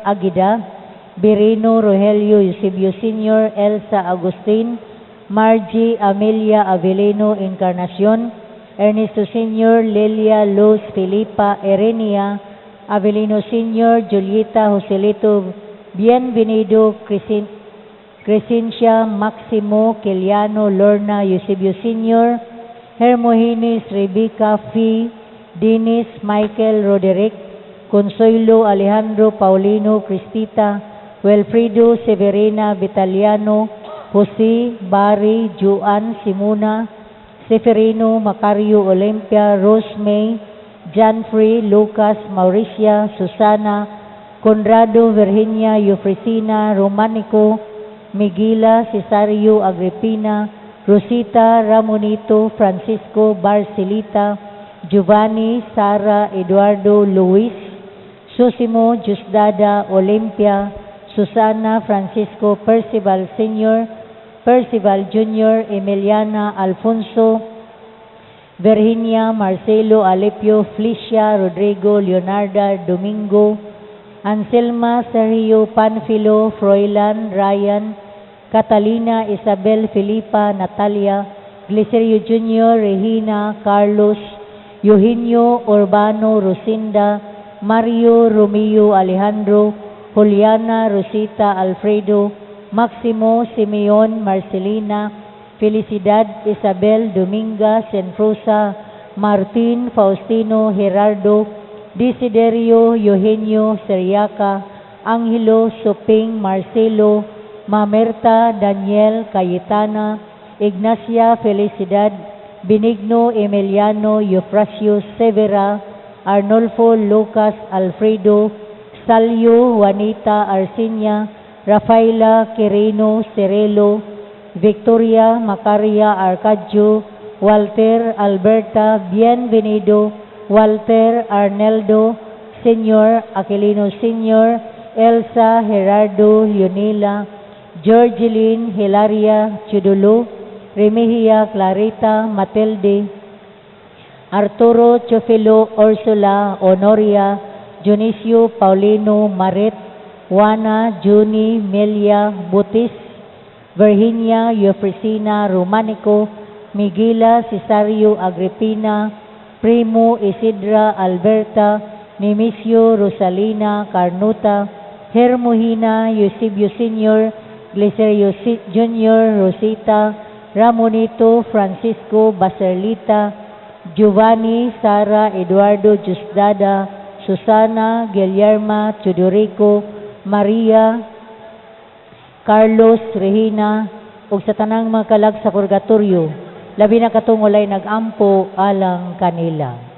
Agida, Birino, Rogelio, Eusebio Sr., Elsa Agustin, Margie, Amelia Avelino, Encarnacion, Ernesto Sr., Lilia, Luz, Felipa, Erenia, Avelino Sr., Julieta, Joselito, Bienvenido, Crescencia, Maximo, Kiliano, Lorna, Eusebio Sr., Hermogenes, Rebecca, Fee, Dennis, Michael, Roderick, Consuelo, Alejandro, Paulino, Cristita, Wilfredo, Severina, Vitaliano, Jose, Barry, Joan, Simona, Seferino, Macario, Olympia, Rosemay, Janfrey, Lucas, Mauricia, Susana, Conrado, Virginia, Eufrosina, Romanico, Miguela, Cesario, Agripina, Rosita, Ramonito, Francisco, Barcelita, Giovanni, Sara, Eduardo, Luis, Susimo, Diosdada, Olympia, Susana, Francisco, Percival Sr., Percival Jr., Emiliana, Alfonso, Virginia, Marcelo, Alipio, Felicia, Rodrigo, Leonardo, Domingo, Anselma, Sergio, Panfilo, Froilan, Ryan, Catalina, Isabel, Felipa, Natalia, Glicerio Jr., Regina, Carlos, Eugenio, Urbano, Rosinda, Mario, Romeo, Alejandro, Juliana, Rosita, Alfredo, Maximo, Simeon, Marcelina, Felicidad, Isabel, Dominga, Senfrosa, Martin, Faustino, Gerardo, Desiderio, Eugenio, Seriaca, Angelo, Suping, Marcelo, Mamerta, Daniel, Cayetana, Ignacia, Felicidad, Benigno, Emiliano, Eufrasio, Severa, Arnolfo, Lucas, Alfredo, Salio, Juanita, Arsenia, Rafaela, Quirino, Cirilo, Victoria, Macaria, Arcadio, Walter, Alberta, Bienvenido, Walter, Arneldo, Senior, Aquilino Senior, Elsa, Gerardo, Leonela, Georgeline, Hilaria, Chudulo, Remigia, Clarita, Matilde, Arturo, Chofilo, Ursula, Honoria, Dionisio, Paulino, Marit, Juana, Juni, Melia, Butis, Virginia, Eufrosina, Romanico, Miguela, Cesario, Agripina, Primo, Isidra, Alberta, Nemesio, Rosalina, Carnota, Hermogina, Eusebio Sr., Glicerio Jr., Rosita, Ramonito, Francisco, Baserlita, Giovanni, Sara, Eduardo, Diosdada, Susana, Guillerma, Teodorico, Maria, Carlos, Regina, ug sa tanang mga kalag sa purgatorio, labi na katong walay nag-ampo alang kanila.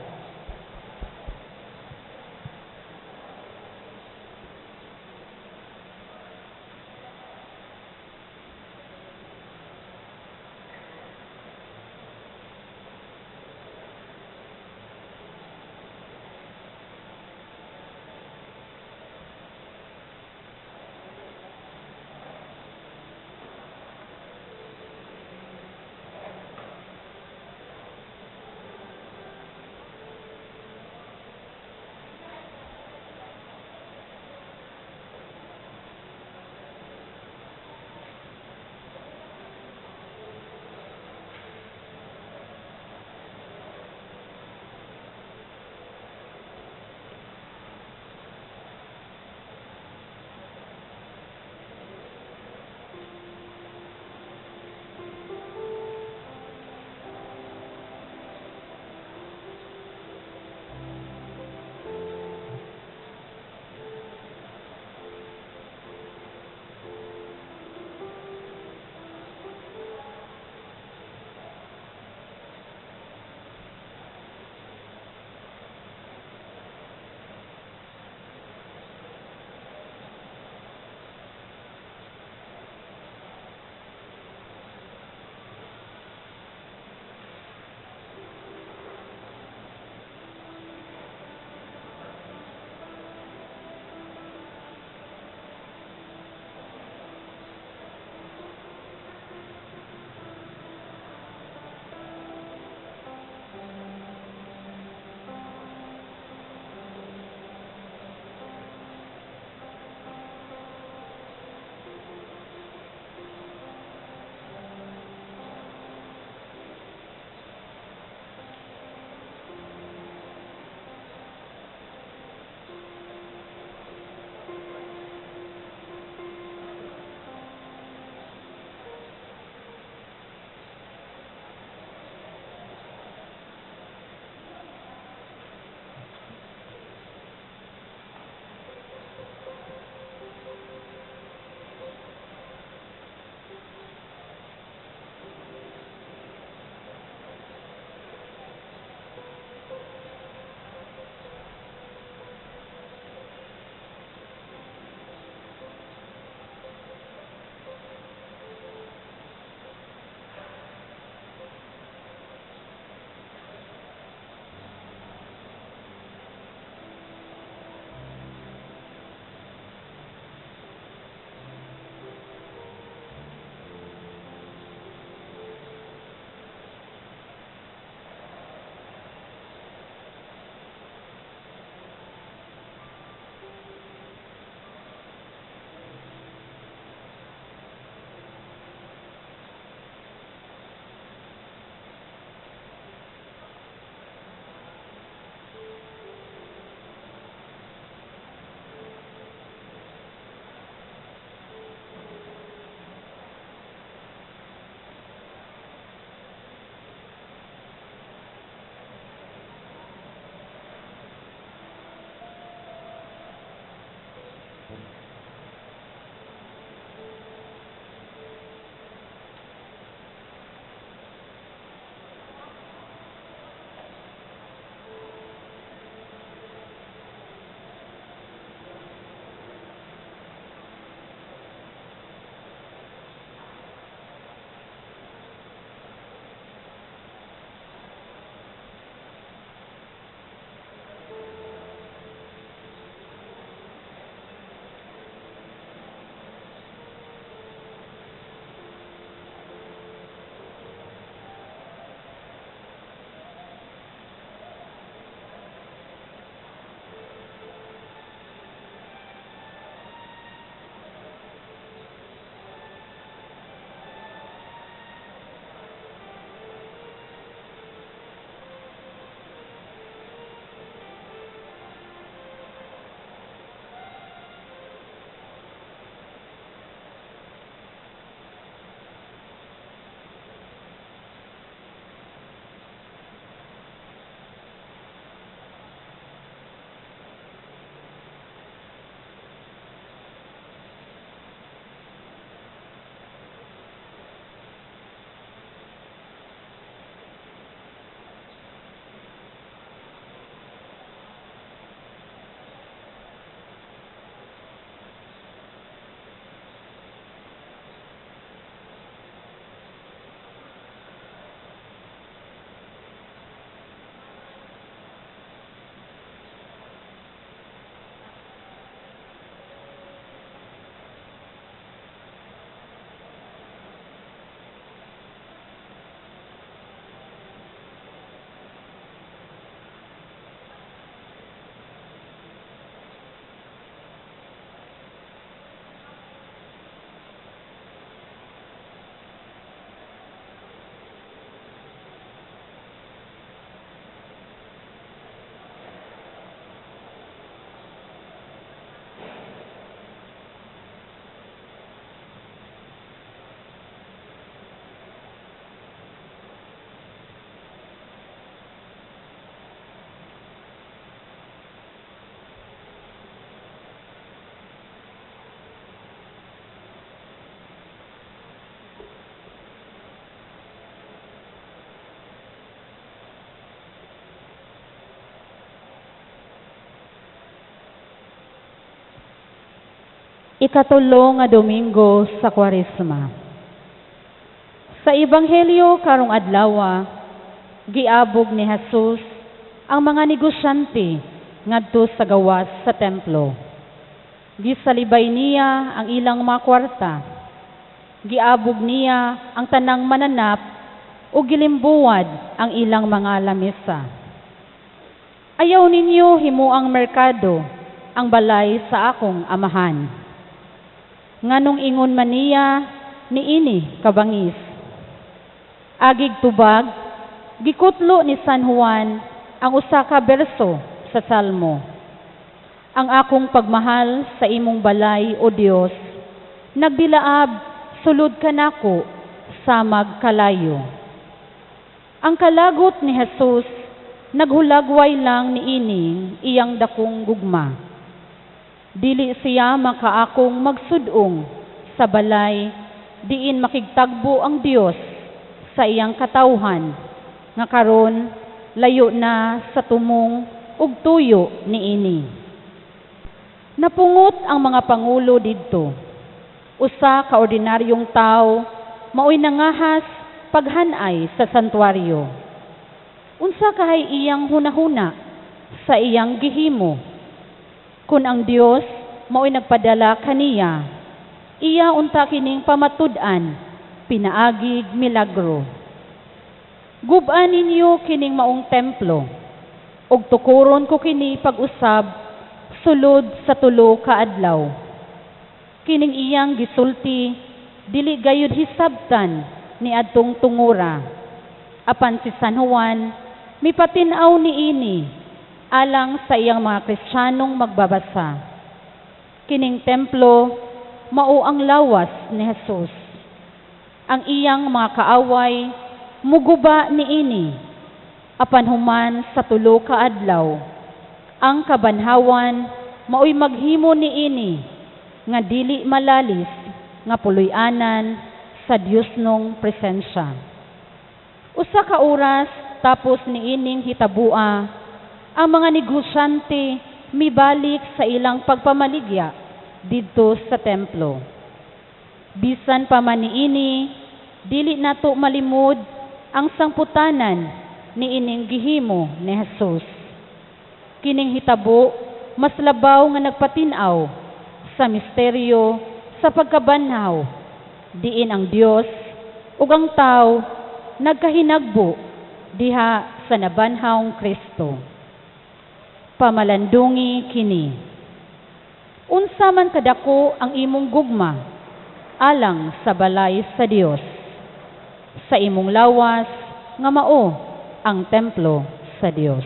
Ikatulo nga Domingo sa Kwaresma. Sa Ebanghelyo karong adlawa, giabog ni Jesus ang mga negosyante ngadto sa gawas sa templo. Gisalibay niya ang ilang mga kwarta. Giabog niya ang tanang mananap o gilimbuwad ang ilang mga lamesa. Ayaw ninyo himuang merkado ang balay sa akong amahan. Nganong ingon man niya niini kabangis. Agig tubag, gikutlo ni San Juan ang usa ka berso sa Salmo. Ang akong pagmahal sa imong balay, O Dios, nagdilaab sulod kanako samag kalayo. Ang kalagot ni Jesus naghulagway lang niini iyang dakong gugma. Dili siya makaakong magsudong sa balay diin makigtagbo ang Dios sa iyang katawhan nga karon layo na sa tumong ug tuyo niini. Napungot ang mga pangulo didto. Usa ka ordinaryong tawo maoy nangahas paghanay sa santuaryo. Unsa kahay iyang hunahuna sa iyang gihimo? Kun ang Dios maoy nagpadala kaniya, iya unta kining pamatud-an pinaagig milagro. Gub-an ninyo kining maong templo, ug tukuron ko kini pag-usab sulod sa 3 ka adlaw. Kining iyang gisulti dili gayud hisabtan ni adtong tungura. Apan si San Juan mipatin-aw niini alang sa iyang mga Kristiyanong magbabasa. Kining templo mao ang lawas ni Jesus. Ang iyang mga kaaway muguba niini apan human sa 3 ka adlaw. Ang kabanhawan maoy maghimo niini nga dili malalis nga puloy-anan sa Diosnong presensya. Usa ka oras tapos niining hitabua, ang mga negosyante mibalik sa ilang pagpamaligya didto sa templo. Bisan pa man niini, dili nato malimod ang sangputanan niining gihimo ni Jesus. Kining hitabo mas labaw nga nagpatin-aw sa misteryo sa pagkabanhaw, diin ang Dios ug ang tawo nagkahinagbo diha sa nabanhawng Kristo. Pamalandungi kini. Unsa man kadako ang imong gugma alang sa balay sa Dios, sa imong lawas nga mao ang templo sa Dios.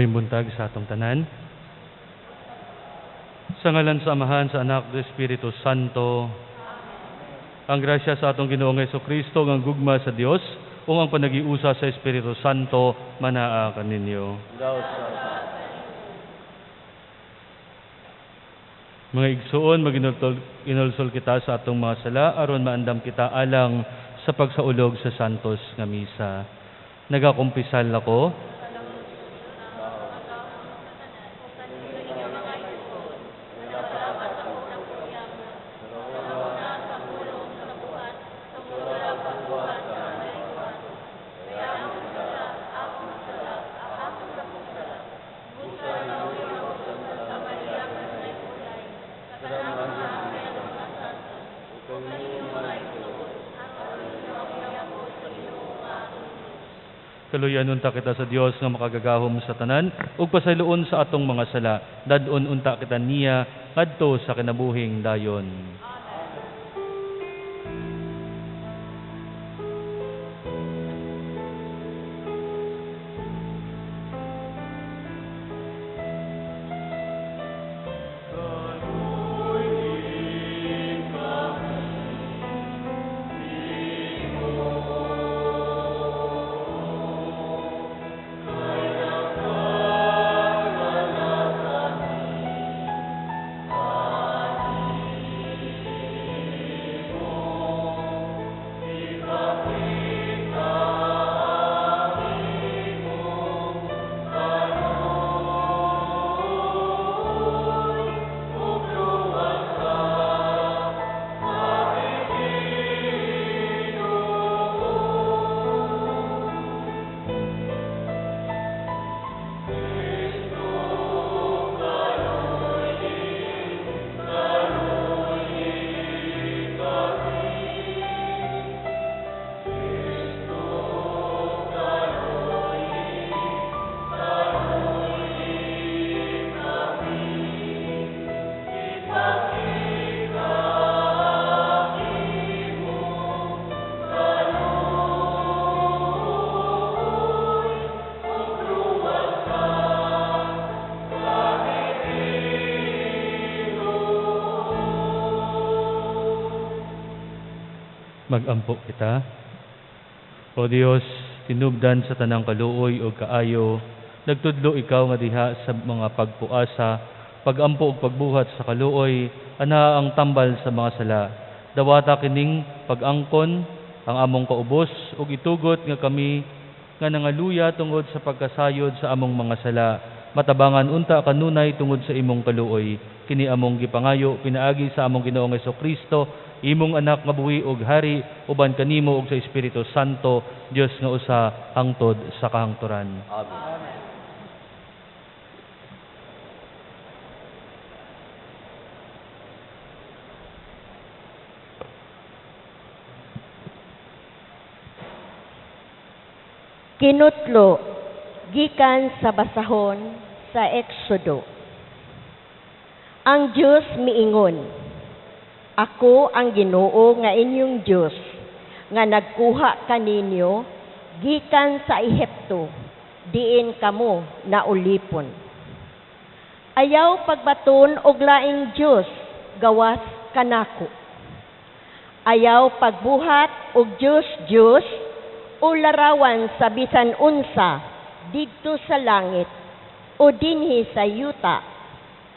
Mayong buntag sa atong tanan. Sa ngalan sa Amahan, sa Anak, sa Espiritu Santo. Ang grasya sa atong Ginoong Hesukristo, ang gugma sa Dios, ug ang panagiusa sa Espiritu Santo manaa kaninyo. Mga igsuon, maginulsol kita sa atong mga sala aron maandam kita alang sa pagsaulog sa Santos nga Misa. Nagakumpisal ako Kaluyan unta kita sa Dios nga makagagahom sa tanan ug pasayloon sa atong mga sala. Dad-on unta kita niya ngadto sa kinabuhing dayon. Magampo kita. O Dios, tinubdan sa tanang kaluoy o kaayo, nagtudlo ikaw nga diha sa mga pagpuasa, pagampo ug pagbuhat sa kaluoy, ana ang tambal sa mga sala. Dawata kining pag-angkon ang among kaubos ug itugot nga kami nga nangaluya tungod sa pagkasayod sa among mga sala. Matabangan unta kanunay tungod sa imong kaluoy. Kini among gipangayo pinaagi sa among Ginoong Hesukristo, imong anak nga buhi ug hari uban kanimo ug sa Espiritu Santo, Dios nga usa hangtod sa kahangturan. Amen. Kinutlo gikan sa basahon sa Exodo. Ang Dios miingon, ako ang Ginoo nga inyong Dios nga nagkuha kaninyo gikan sa Ehipto, diin kamo naulipon. Ayaw pagbaton og laing Dios gawas kanako. Ayaw pagbuhat og Dios o larawan sa bisan unsa didto sa langit o dinhi sa yuta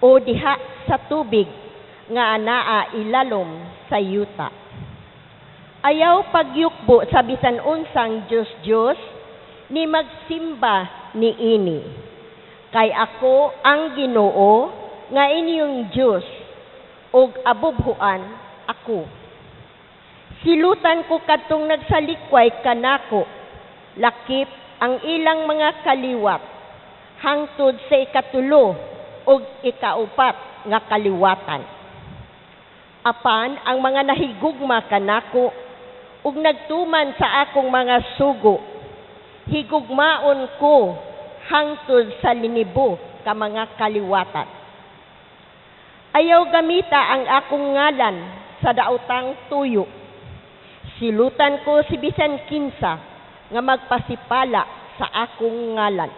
o diha sa tubig nga anaa ilalom sa yuta. Ayaw pagyukbo sa bisan unsang Dios ni magsimba niini. Kay ako ang Ginoo nga inyong Dios ug abubhuan ako. Silutan ko kadtong nagsalikway kanako, lakip ang ilang mga kaliwat, hangtod sa ikatulo ug ikaupat nga kaliwatan. Apan ang mga nahigugma kanako ug nagtuman sa akong mga sugo, higugmaon ko hangtod sa linibo ka mga kaliwatan. Ayaw gamita ang akong ngalan sa daotang tuyo. Silutan ko si bisan kinsa nga magpasipala sa akong ngalan.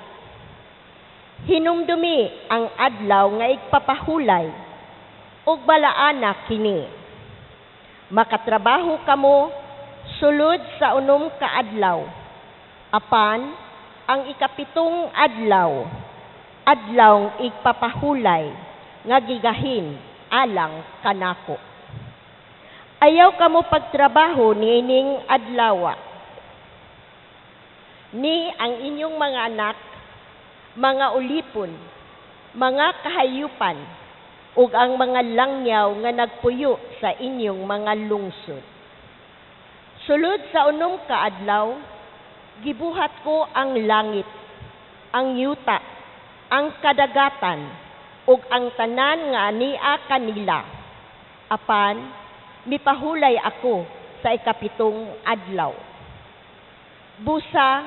Hinumdumi ang adlaw nga igpapahulay ug balaana kini. Makatrabaho kamo sulod sa 6 ka adlaw. Apan ang 7 adlaw, adlaw igpapahulay nga gigahin alang kanako. Ayaw kamo pagtrabaho niining adlawa, ni ang inyong mga anak, mga ulipon, mga kahayupan, ug ang mga langyaw nga nagpuyo sa inyong mga lungsod. Sulod sa 6 ka adlaw, gibuhat ko ang langit, ang yuta, ang kadagatan, ug ang tanan nga ania kanila. Apan mipahulay ako sa 7 adlaw. Busa,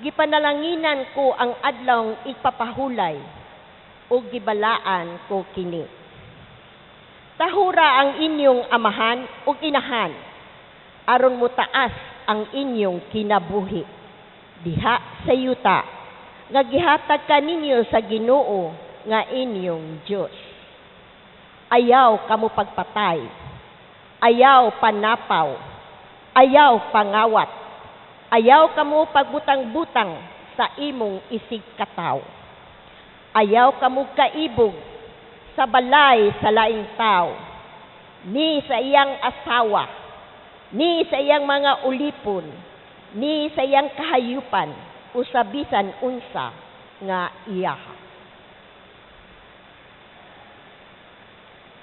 gipanalanginan ko ang adlawng ipapahulay, ug gibalaan ko kini. Tahura ang inyong amahan ug inahan, aron motaas ang inyong kinabuhi diha sa yuta nga gihatag kaninyo sa Ginoo nga inyong Dios. Ayaw kamo pagpatay, ayaw panapaw, ayaw pangawat, ayaw kamo pagbutang-butang sa imong isig kataw. Ayaw kamo kaibog sa balay sa laing tao, ni sa iyang asawa, ni sa iyang mga ulipon, ni sa iyang kahayupan, o sa bisan unsa nga iya.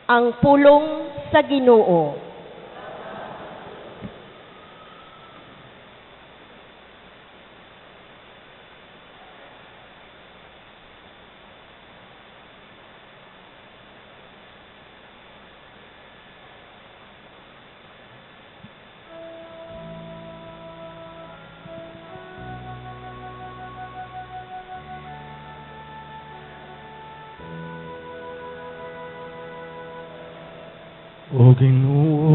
Ang pulong sa Ginoo. O Ginoo,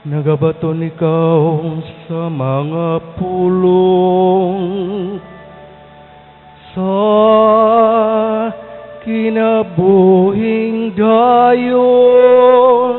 nagabaton ikaw sa mga pulong sa kinabuhing dayon.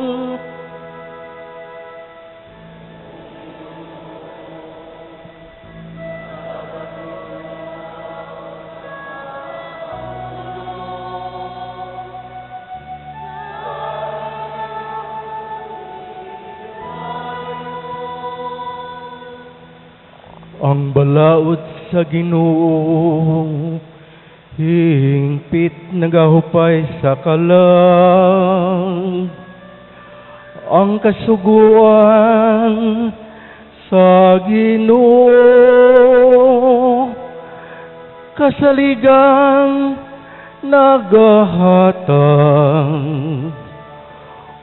Ang balaod sa Ginoo hingpit nagahupay sa kalag. Ang kasuguan sa Ginoo kasaligan nagahatag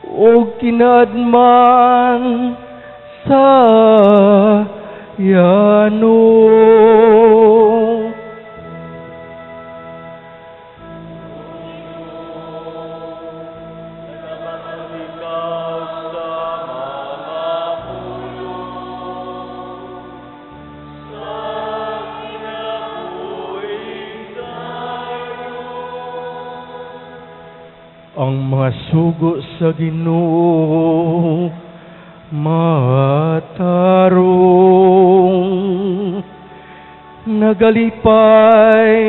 og kinadman sa yano. Ang mga sugo sa Ginoo matarong, nagalipay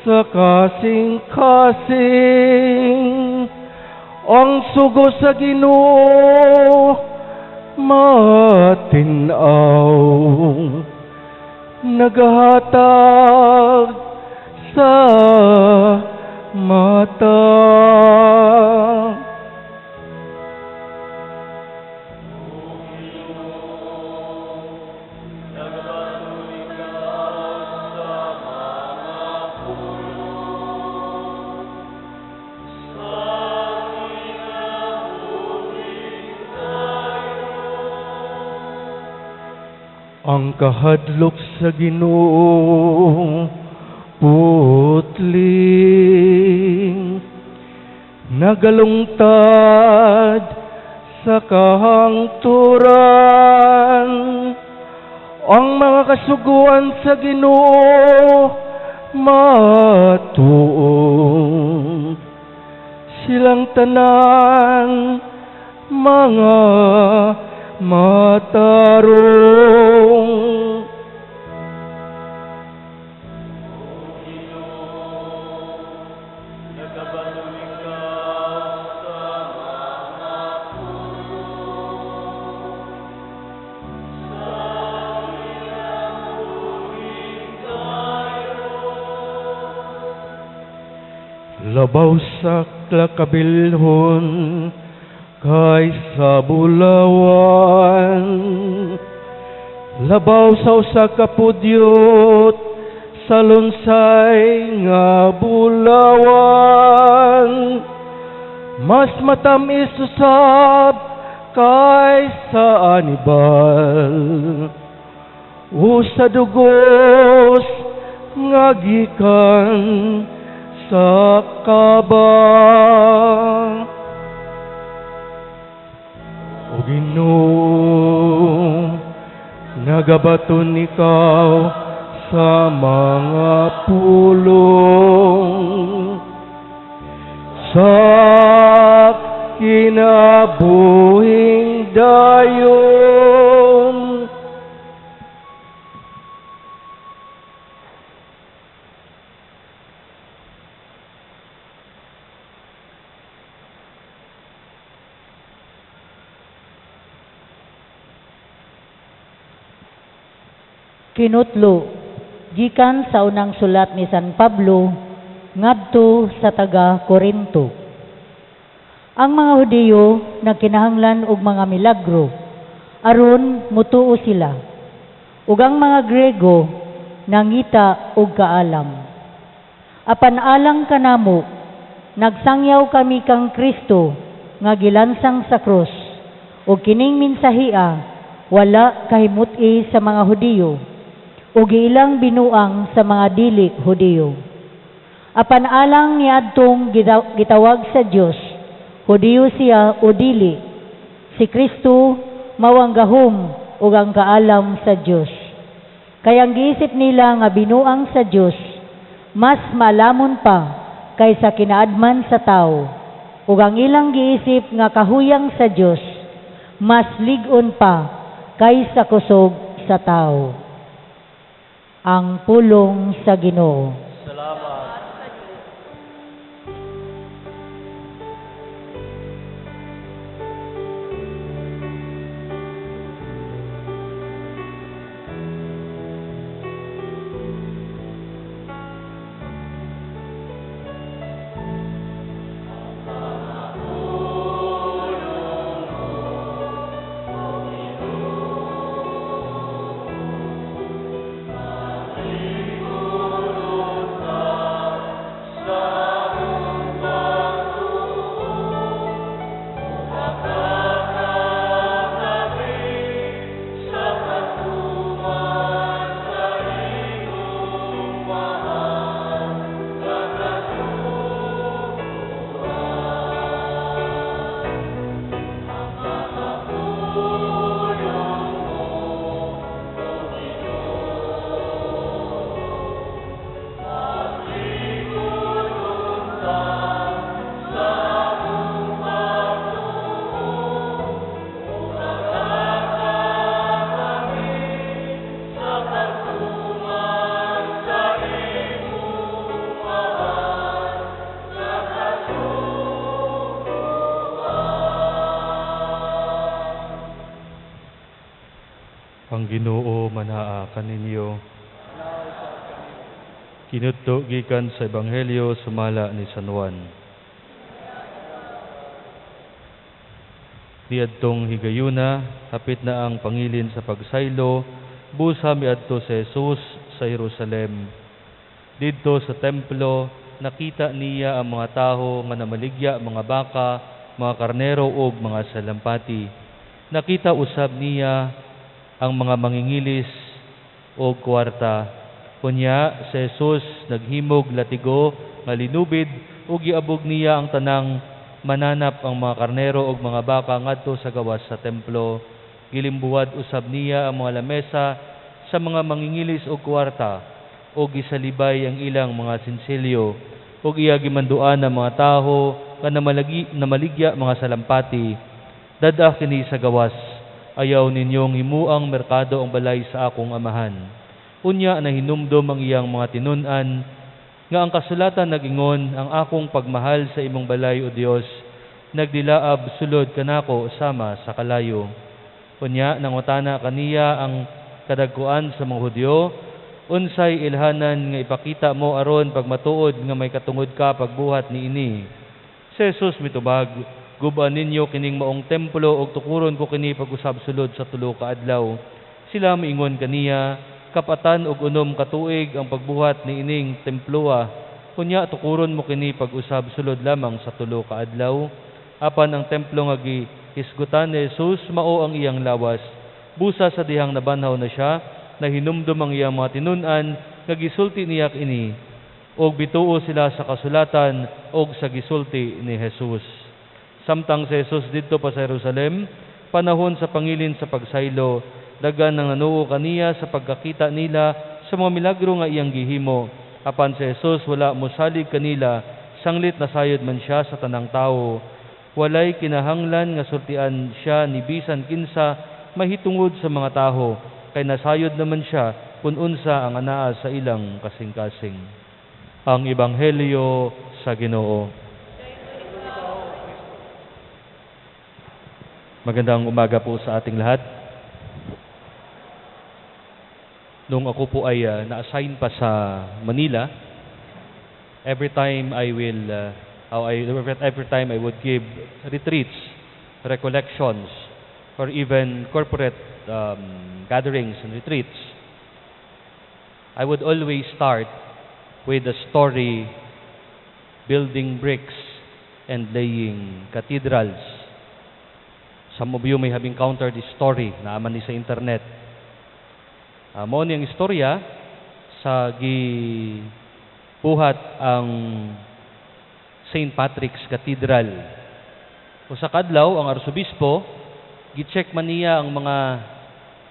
sa kasing-kasing. Ang sugo sa Ginoo matinaw, nagahatag sa mata. Ang kahadlok sa Ginoo putling, nagalungtad sa kahangturan. Ang mga kasuguan sa Ginoo matuod, silang tanan mga matarong. Labaw sa klakabilhon kay sa bulawan, labaw sa usa ka pudyot sa lunsay nga bulawan. Mas matamis usab kay sa anibal o sa dugos nga gikan sa kaba. O Ginoo, nagabaton ikaw sa mga pulong, sa kinabuhing dayon. Kinutlo, gikan sa unang sulat ni San Pablo ngadto sa taga Korinto. Ang mga Hudiyo nagkinahanglan og mga milagro aron mutuo sila, ug ang mga Grego nangita og kaalam. Apan alang kanamo, nagsangyaw kami kang Kristo nga gilansang sa krus, ug kining mensahia wala kahimut-i sa mga Hudiyo ug ilang binuang sa mga dili Hudiyo. Apan alang niadtong gitawag sa Dios, Hudiyo siya o dili, si Kristo mao ang gahom ug ang kaalam sa Dios. Kay ang giisip nila nga binuang sa Dios, mas maalamon pa kaysa kinaadman sa tawo, ug ang ilang giisip nga kahuyang sa Dios, mas lig-on pa kaysa kusog sa tawo. Ang pulong sa Ginoo. Salamat. Ang Ginoo manaa kaninyo. Kinudto gikan sa Ebanghelyo sumala ni San Juan. Niadtong higayuna, hapit na ang pangilin sa pagsaylo, busa miadto si Jesus sa Jerusalem. Didto sa templo, nakita niya ang mga taho nga namaligya mga baka, mga karnero ug mga salampati. Nakita usab niya ang mga mangingilis og kwarta. Unya si Jesus naghimog latigo nga linubid ug giabog niya ang tanang mananap ang mga karnero ug mga baka ngadto sa gawas sa templo. Gilimbuwad usab niya ang mga lamesa sa mga mangingilis og kwarta ug gisalibay ang ilang mga sinsilyo ug iya gimanduan ang mga taho nga namaligya mga salampati. Dad-a kini sa gawas, ayaw ninyong himuang merkado ang balay sa akong amahan. Unya nahinumdom ang iyang mga tinun-an nga ang kasulatan nag-ingon, ang akong pagmahal sa imong balay o Dios nagdilaab sulod kanako sama sa kalayo. Unya nangutana kaniya ang kadagkuan sa mga Hudyo, unsay ilhanan nga ipakita mo aron pagmatuod nga may katungod ka pagbuhat niini? Si Jesus mitubag, guba ninyo kining maong templo ug tukuron ko kini pag-usab sulod sa 3 ka adlaw. Sila miingon kaniya, 46 ka tuig ang pagbuhat niining temploa, unya tukuron mo kini pag-usab sulod lamang sa 3 ka adlaw. Apan ang templo nga gihisgutan ni Jesus mao ang iyang lawas. Busa sa dihang nabanhaw na siya, nahinumdom ang iyang mga tinun-an nga gisulti niya kini, og bituo sila sa kasulatan og sa gisulti ni Jesus. Samtang si Jesus didto pa sa Jerusalem, panahon sa pangilin sa pagsaylo, daghan ang nanuo kaniya sa pagkakita nila sa mga milagro nga iyang gihimo. Apan si Jesus wala mosalig kanila, sanglit nasayod man siya sa tanang tawo. Walay kinahanglan nga sultian siya ni bisan kinsa mahitungod sa mga taho, kay nasayod naman siya kun unsa ang anaa sa ilang kasing-kasing. Ang Ebanghelyo sa Ginoo. Magandang umaga po sa ating lahat. Nung ako po ay na-assign pa sa Manila, every time I will, every time I would give retreats, recollections, or even corporate gatherings and retreats, I would always start with the story building bricks and laying cathedrals. Some of you may have encountered this story na aman ni sa internet. Mao ni ang istorya sa gibuhat ang St. Patrick's Cathedral. Usa ka adlaw ang arsobispo gi-check man niya ang mga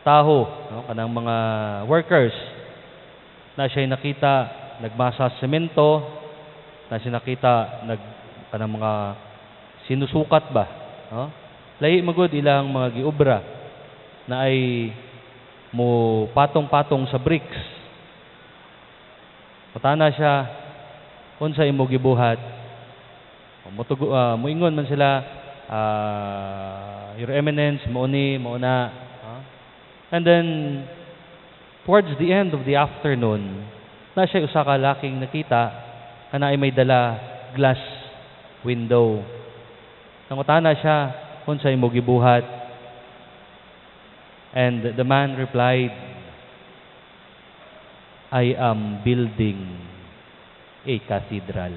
taho, no, kanang mga workers na siya'y nakita nagmasa sa semento, na siya nakita nag kanang mga sinusukat ba, no? Lahi magud ilang mga giobra na ay mo patong-patong sa bricks. Mutana siya unsa imo gibuhat. Moingon man sila, Your Eminence, mao ni, mao na. And then towards the end of the afternoon, na siya usa ka laking nakita kana ay may dala glass window. Nangutana siya unsa imo gibuhat. And the man replied, I am building a cathedral.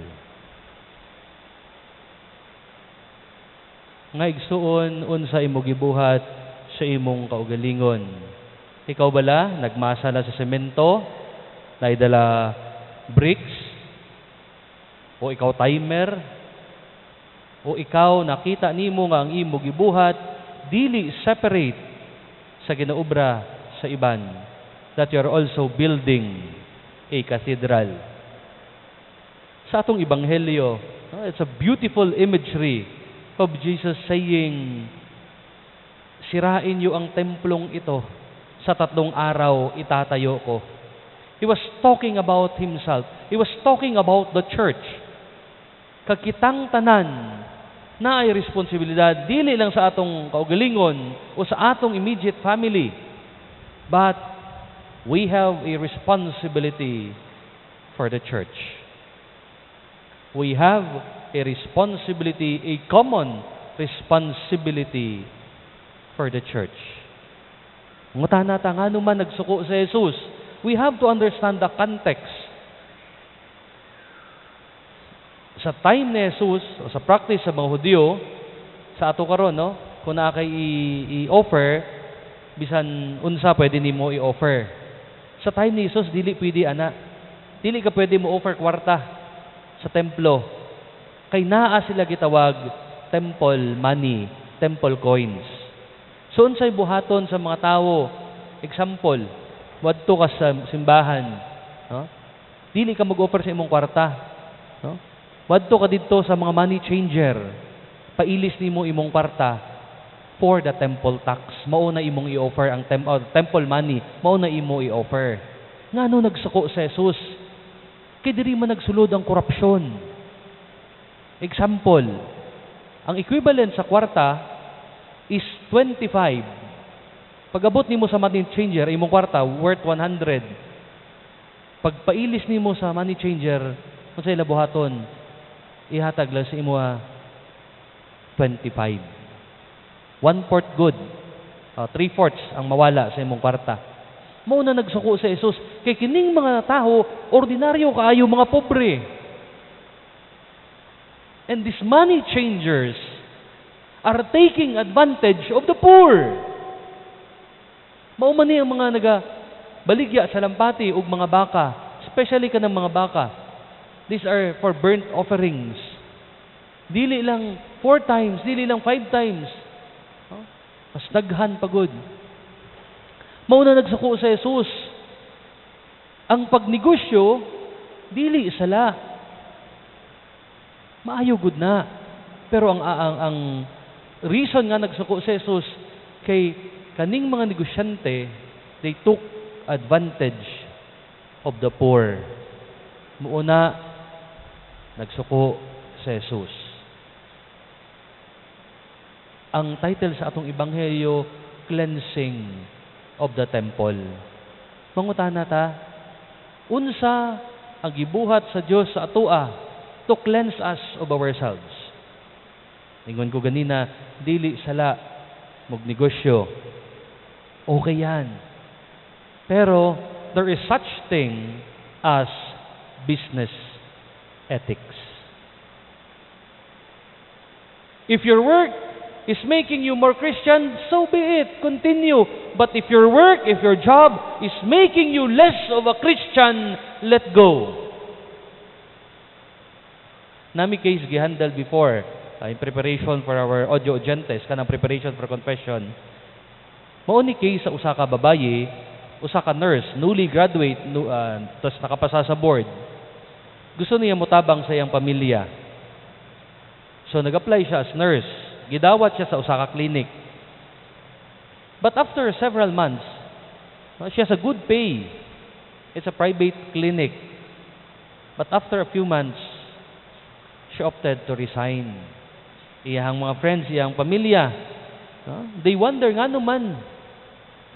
Nga igsuon, unsa imo gibuhat sa imong kaugalingon? Ikaw bala nagmasa na sa semento, naidala bricks, o ikaw timer, o ikaw nakita nimo nga ang imo gibuhat dili separate sa ginaobra sa iban, that you are also building a cathedral. Sa atong ebanghelyo, it's a beautiful imagery of Jesus saying, sirain niyo ang templong ito, sa 3 araw itatayo ko. He was talking about himself. He was talking about the church. Kagkitang tanan na ay responsibilidad dili lang sa atong kaugalingon o sa atong immediate family, But we have a responsibility for the church. We have a responsibility, a common responsibility for the church. Ngutana ta, ngano man nagsuko si Jesus? We have to understand the context. Sa time ni Jesus, o sa practice sa mga Hudyo, sa ato karon, no? Kung naa kay i-offer, bisan unsa pwede nimo i-offer. Sa time ni Jesus, dili pwede ana. Dili ka pwede mo offer kwarta sa templo. Kay naa sila gitawag temple money, temple coins. So unsay buhaton sa mga tawo? Example, wadto ka sa simbahan, no? Dili ka mag-offer sa imong kwarta, no? Wadto ka didto sa mga money changer. Pailis nimo imong kwarta for the temple tax. Mao na imong i-offer ang temple money, mao na imo i-offer. Ngano nagsuko si Jesus? Kay diri man nagsulod ang korupsyon. Example, ang equivalent sa kwarta is 25. Pag-abot nimo sa money changer, imong kwarta worth 100. Pagpailis nimo sa money changer, unsay labuhaton? Ihatag lang sa imo 25. One-fourth good. Three-fourths ang mawala sa imong kwarta. Mao na nagsuko sa Jesus. Kay kining mga tawo, ordinaryo kaayo, mga pobre. And these money changers are taking advantage of the poor. Mao man ni ang mga naga baligya sa lampati ug mga baka, especially kanang mga baka. These are for burnt offerings. Dili lang four times, dili lang five times. No? Mas daghan pagod. Mao na nagsuko sa Jesus. Ang pagnegosyo, dili sala. Maayo gud na. Pero ang reason nga nagsuko si Jesus kay kaning mga negosyante, they took advantage of the poor. Muuna nagsuko si Jesus. Ang title sa atong ebanghelyo, Cleansing of the Temple. Mangutana ta, unsa ang gibuhat sa Dios sa atoa to cleanse us of ourselves? Ingon ko ganina, dili sala magnegosyo. Okay yan. Pero there is such thing as business ethics. If your work is making you more Christian, so be it. Continue. But if your work, if your job is making you less of a Christian, let go. Nami case gihandle before in preparation for our audio gentes, kanang preparation for confession. Mao ni case sa usa ka babaye, usa ka nurse, newly graduate, tas nakapasa sa board. Gusto niya motabang sa iyang pamilya. So nag-apply siya as nurse. Gidawat siya sa usa ka clinic. But after several months, she has a good pay. It's a private clinic. But after a few months, she opted to resign. Iyang mga friends, iyang pamilya, no? They wonder ngano man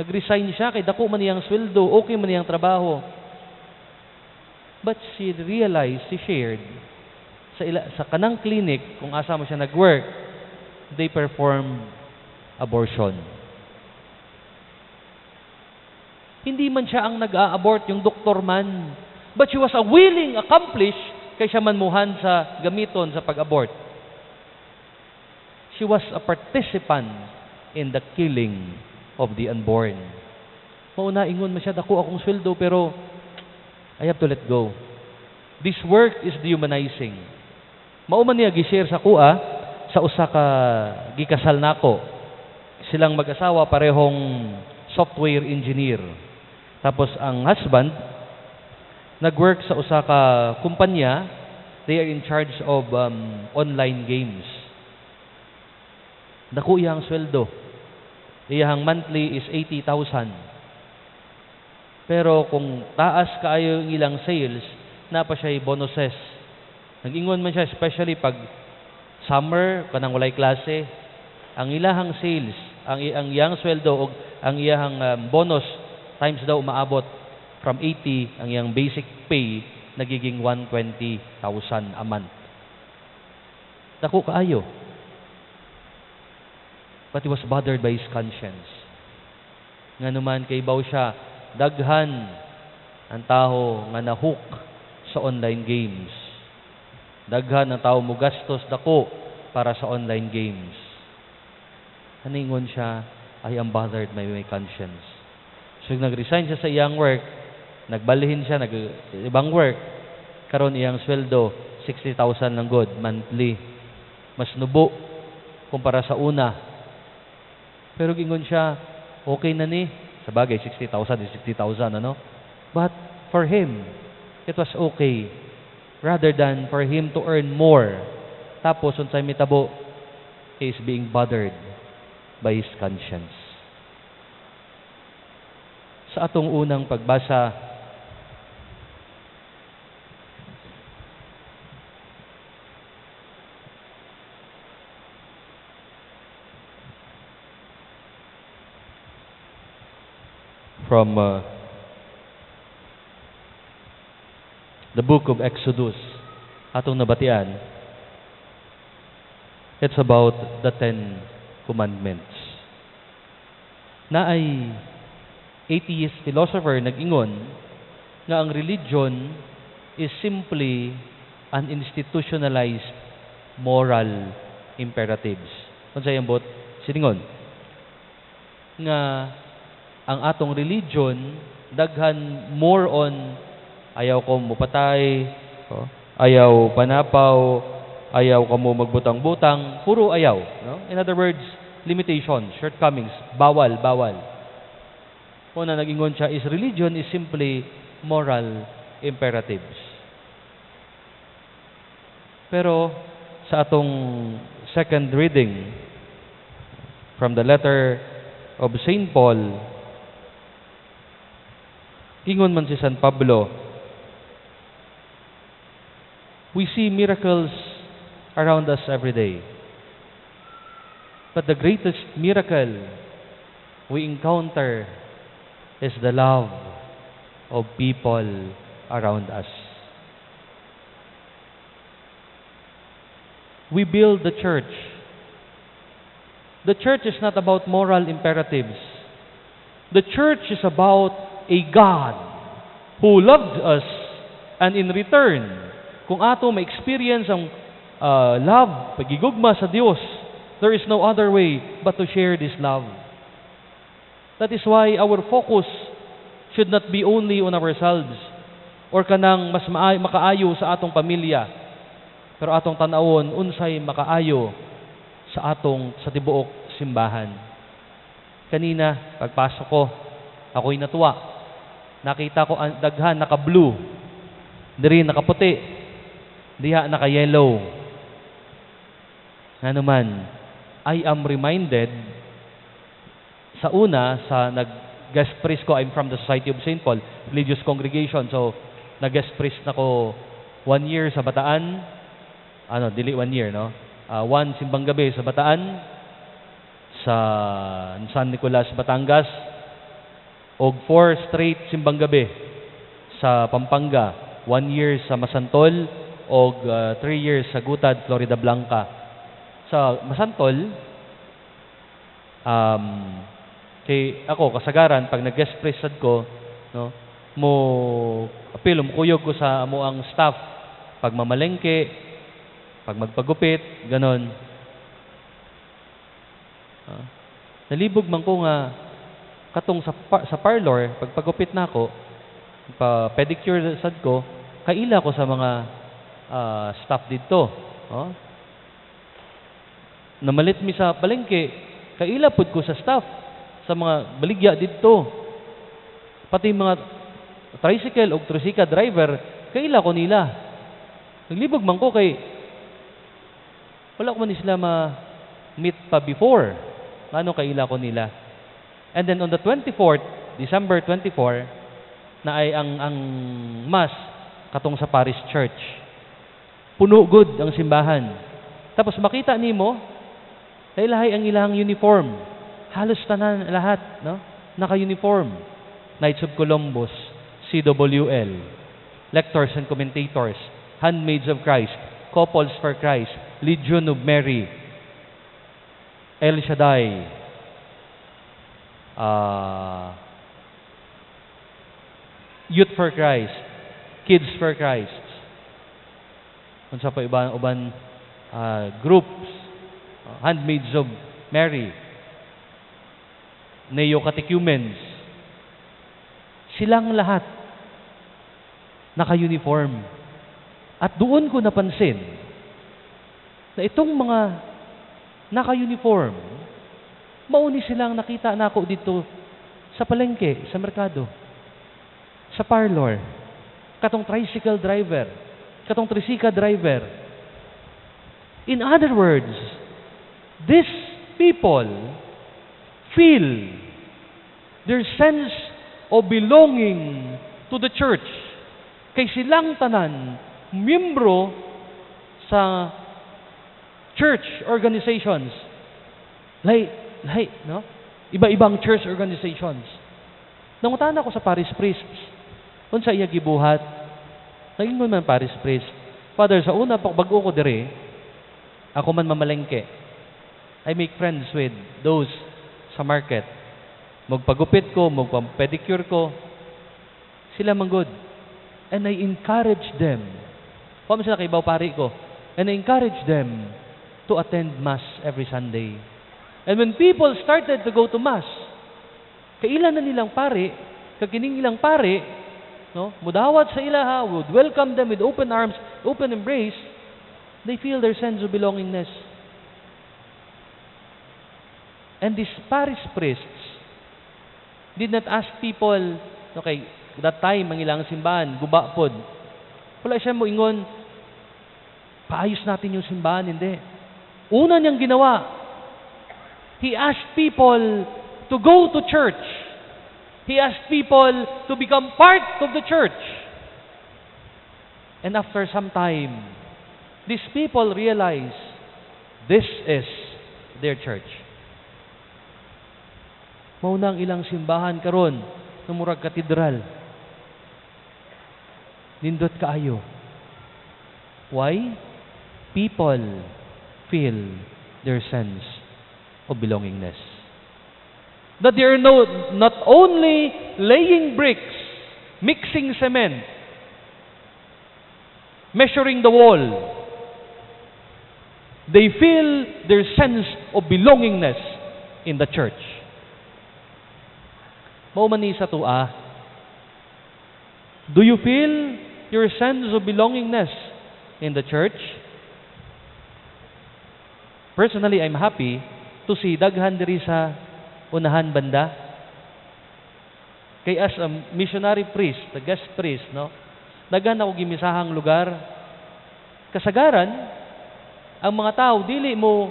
nag-resign siya kay dako man iyang sweldo, okay man iyang trabaho. But she realized, she shared, sa kanang clinic, kung asa mo siya nag-work, they perform abortion. Hindi man siya ang nag-a-abort, yung doktor man. But she was a willing accomplice kay siya manmuhan sa gamiton sa pag-abort. She was a participant in the killing of the unborn. Mauna ingon man siya, dako akong sweldo, pero I have to let go. This work is dehumanizing. Mao man niya gi-share sa kuha sa usa ka gikasal nako. Silang mag-asawa parehong software engineer. Tapos ang husband nag-work sa usa ka kumpanya, they are in charge of online games. Dako iyang sweldo. Iyang monthly is 80,000. Pero kung taas kaayo ang ilang sales, naa pa siya bonuses. Nag-ingon man siya, especially pag summer, kanang walay klase, ang ilahang sales, ang iyang sweldo og ang iyang bonus Times daw umaabot from 80 ang iyang basic pay nagiging 120,000 a month. Dako kaayo. But he was bothered by his conscience. Nga naman kay baw siya, daghan ang tao nga nahook sa online games. Daghan ang tao mo gastos dako para sa online games. Aningon siya, "I am bothered by my conscience." So nag-resign siya sa iyang work, nagbalhin siya, nag ibang work, karon iyang sweldo 60,000 lang good monthly. Mas nubo kumpara sa una. Pero gingon siya, okay na ni. Sa bagay, 60,000 is 60,000, ano? But for him, it was okay. Rather than for him to earn more. Tapos, unsay mitabo, he is being bothered by his conscience. Sa atong unang pagbasa, from the book of Exodus, atong nabatian, it's about the Ten Commandments. Na ay atheist philosopher nag-ingon nga ang religion is simply an institutionalized moral imperatives. Unsay ambot siningon? Nga ang atong religion daghan more on ayaw ko mupatay, oh, ayaw panapaw, ayaw ka mo magbutang-butang, puro ayaw, no? In other words, limitations, shortcomings, bawal, bawal. Kung na nag-ingon siya is religion is simply moral imperatives. Pero sa atong second reading from the letter of Saint Paul, ingon man si San Pablo, we see miracles around us every day. But the greatest miracle we encounter is the love of people around us. We build the church. The church is not about moral imperatives. The church is about a God who loved us, and in return, kung ato ma-experience ang love, pagigugma sa Dios, there is no other way but to share this love. That is why our focus should not be only on ourselves or kanang mas makaayo sa atong pamilya, pero atong tan-awon unsay makaayo sa atong sa tibuok simbahan. Kanina, pagpasok ko, ako'y natuwa. Nakita ko ang daghan naka-blue, diri nakaputi, diha naka-yellow. Nga naman, I am reminded sa una, sa nag-guest priest ko, I'm from the Society of St. Paul, religious congregation. So, nag-guest priest na ko 1 year sa Bataan. Ano, dili 1 year, no? One simbang gabi sa Bataan, sa San Nicolas, Batangas, og 4 straight simbang gabi sa Pampanga, 1 year sa Masantol, og 3 years sa Gutad, Florida Blanca. Sa Masantol, kay ako kasagaran pag nag-guest priest sad ko, no, mo apil mo kuyog ko sa amo ang staff pag mamalengke, pag magpagupit, ganon. Nalibog man ko nga katong sa parlor pagpagupit nako, pa pedicure sad ko, kaila ko sa mga staff didto. Oh. Namalit mi sa palengke, kaila pud ko sa staff sa mga baligya didto. Pati mga tricycle o tricycle driver, kaila ko nila. Naglibog man ko kay wala ko man sila ma-meet pa before. Ano kaila ko nila. And then on the 24th, December 24, na ay ang mass katong sa Parish Church. Puno good ang simbahan. Tapos makita nimo, lahi-lahi ang ilang uniform. Halos tanan lahat, no? Naka-uniform. Knights of Columbus, CWL, Lectors and Commentators, Handmaids of Christ, Couples for Christ, Legion of Mary, El Shaddai, Youth for Christ, Kids for Christ, unsa pa iba uban groups, Handmaids of Mary, Neo-Catechumens, silang lahat naka-uniform. At doon ko napansin na itong mga naka-uniform, mao ni silang nakita nako dito sa palengke, sa merkado, sa parlor, katong tricycle driver, katong trisika driver. In other words, these people feel their sense of belonging to the church. Kay silang tanan, miyembro sa church organizations. Lahi, lahi, no? Iba-ibang church organizations. Nangutana ko sa parish priests, unsa iya gibuhat? Naingon man parish priest, "Father, sa una pa bag-o ko dire, ako man mamalengke. I make friends with those sa market. Magpagupit ko, magpa-pedicure ko. Sila man good. And I encourage them." Wa man sila kaibaw pari ko. "And I encourage them to attend Mass every Sunday. And when people started to go to Mass, kaila na nilang pari, kag kining ilang pari, no, mudawat sa ilaha, would welcome them with open arms, open embrace, they feel their sense of belongingness." And these parish priests did not ask people, okay, that time, ang ilang simbahan, guba pod. Wala siya mo ingon, "Paayos natin yung simbahan," hindi. Una niyang ginawa, he asked people to go to church. He asked people to become part of the church. And after some time, these people realize this is their church. Mao na ang ilang simbahan karon na murag katedral. Nindot kaayo. Why? People feel their sense of belongingness. That they are not only laying bricks, mixing cement, measuring the wall. They feel their sense of belongingness in the church. Mao man ni sa atoa. Do you feel your sense of belongingness in the church? Personally, I'm happy to see daghan diri sa unahan banda. Kay as a missionary priest, the guest priest, no? Daghan ako gimisahang lugar. Kasagaran, ang mga tao dili mo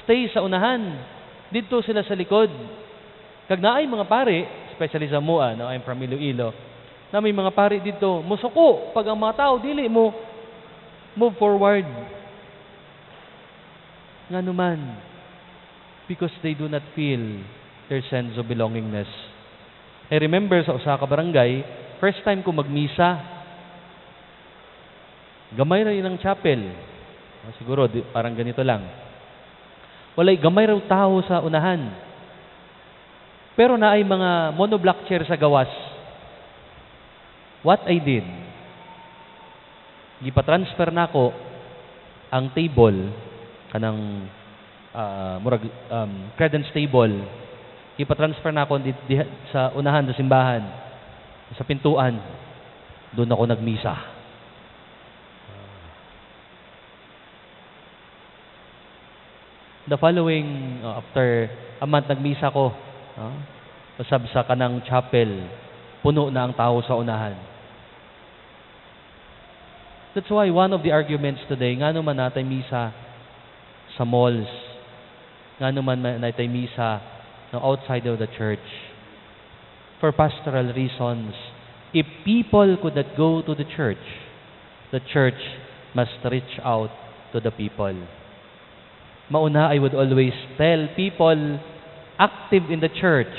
stay sa unahan. Didto sila sa likod. Kag naay mga pare, especially sa amoa, no, I'm from Iloilo, na may mga pare dito, musuko pag ang mga tao dili mo move forward. Ngano man, because they do not feel their sense of belongingness. I remember sa usa ka barangay, first time ko magmisa, gamay ra ilang chapel. Siguro, parang ganito lang. Walay, gamay raw tao sa unahan. Pero naay mga monoblock chair sa gawas. What I did, gipa-transfer nako ang table kanang murag credence table. Gipa-transfer nako di sa unahan sa simbahan, sa pintuan. Doon ako nagmisa. The following, after a month, nagmisa ko. Usab sa kanang chapel, puno na ang tao sa unahan. That's why one of the arguments today, ngano man natay misa sa malls, ngano man natay misa no, outside of the church, for pastoral reasons, if people could not go to the church must reach out to the people. Mao na, I would always tell people active in the church,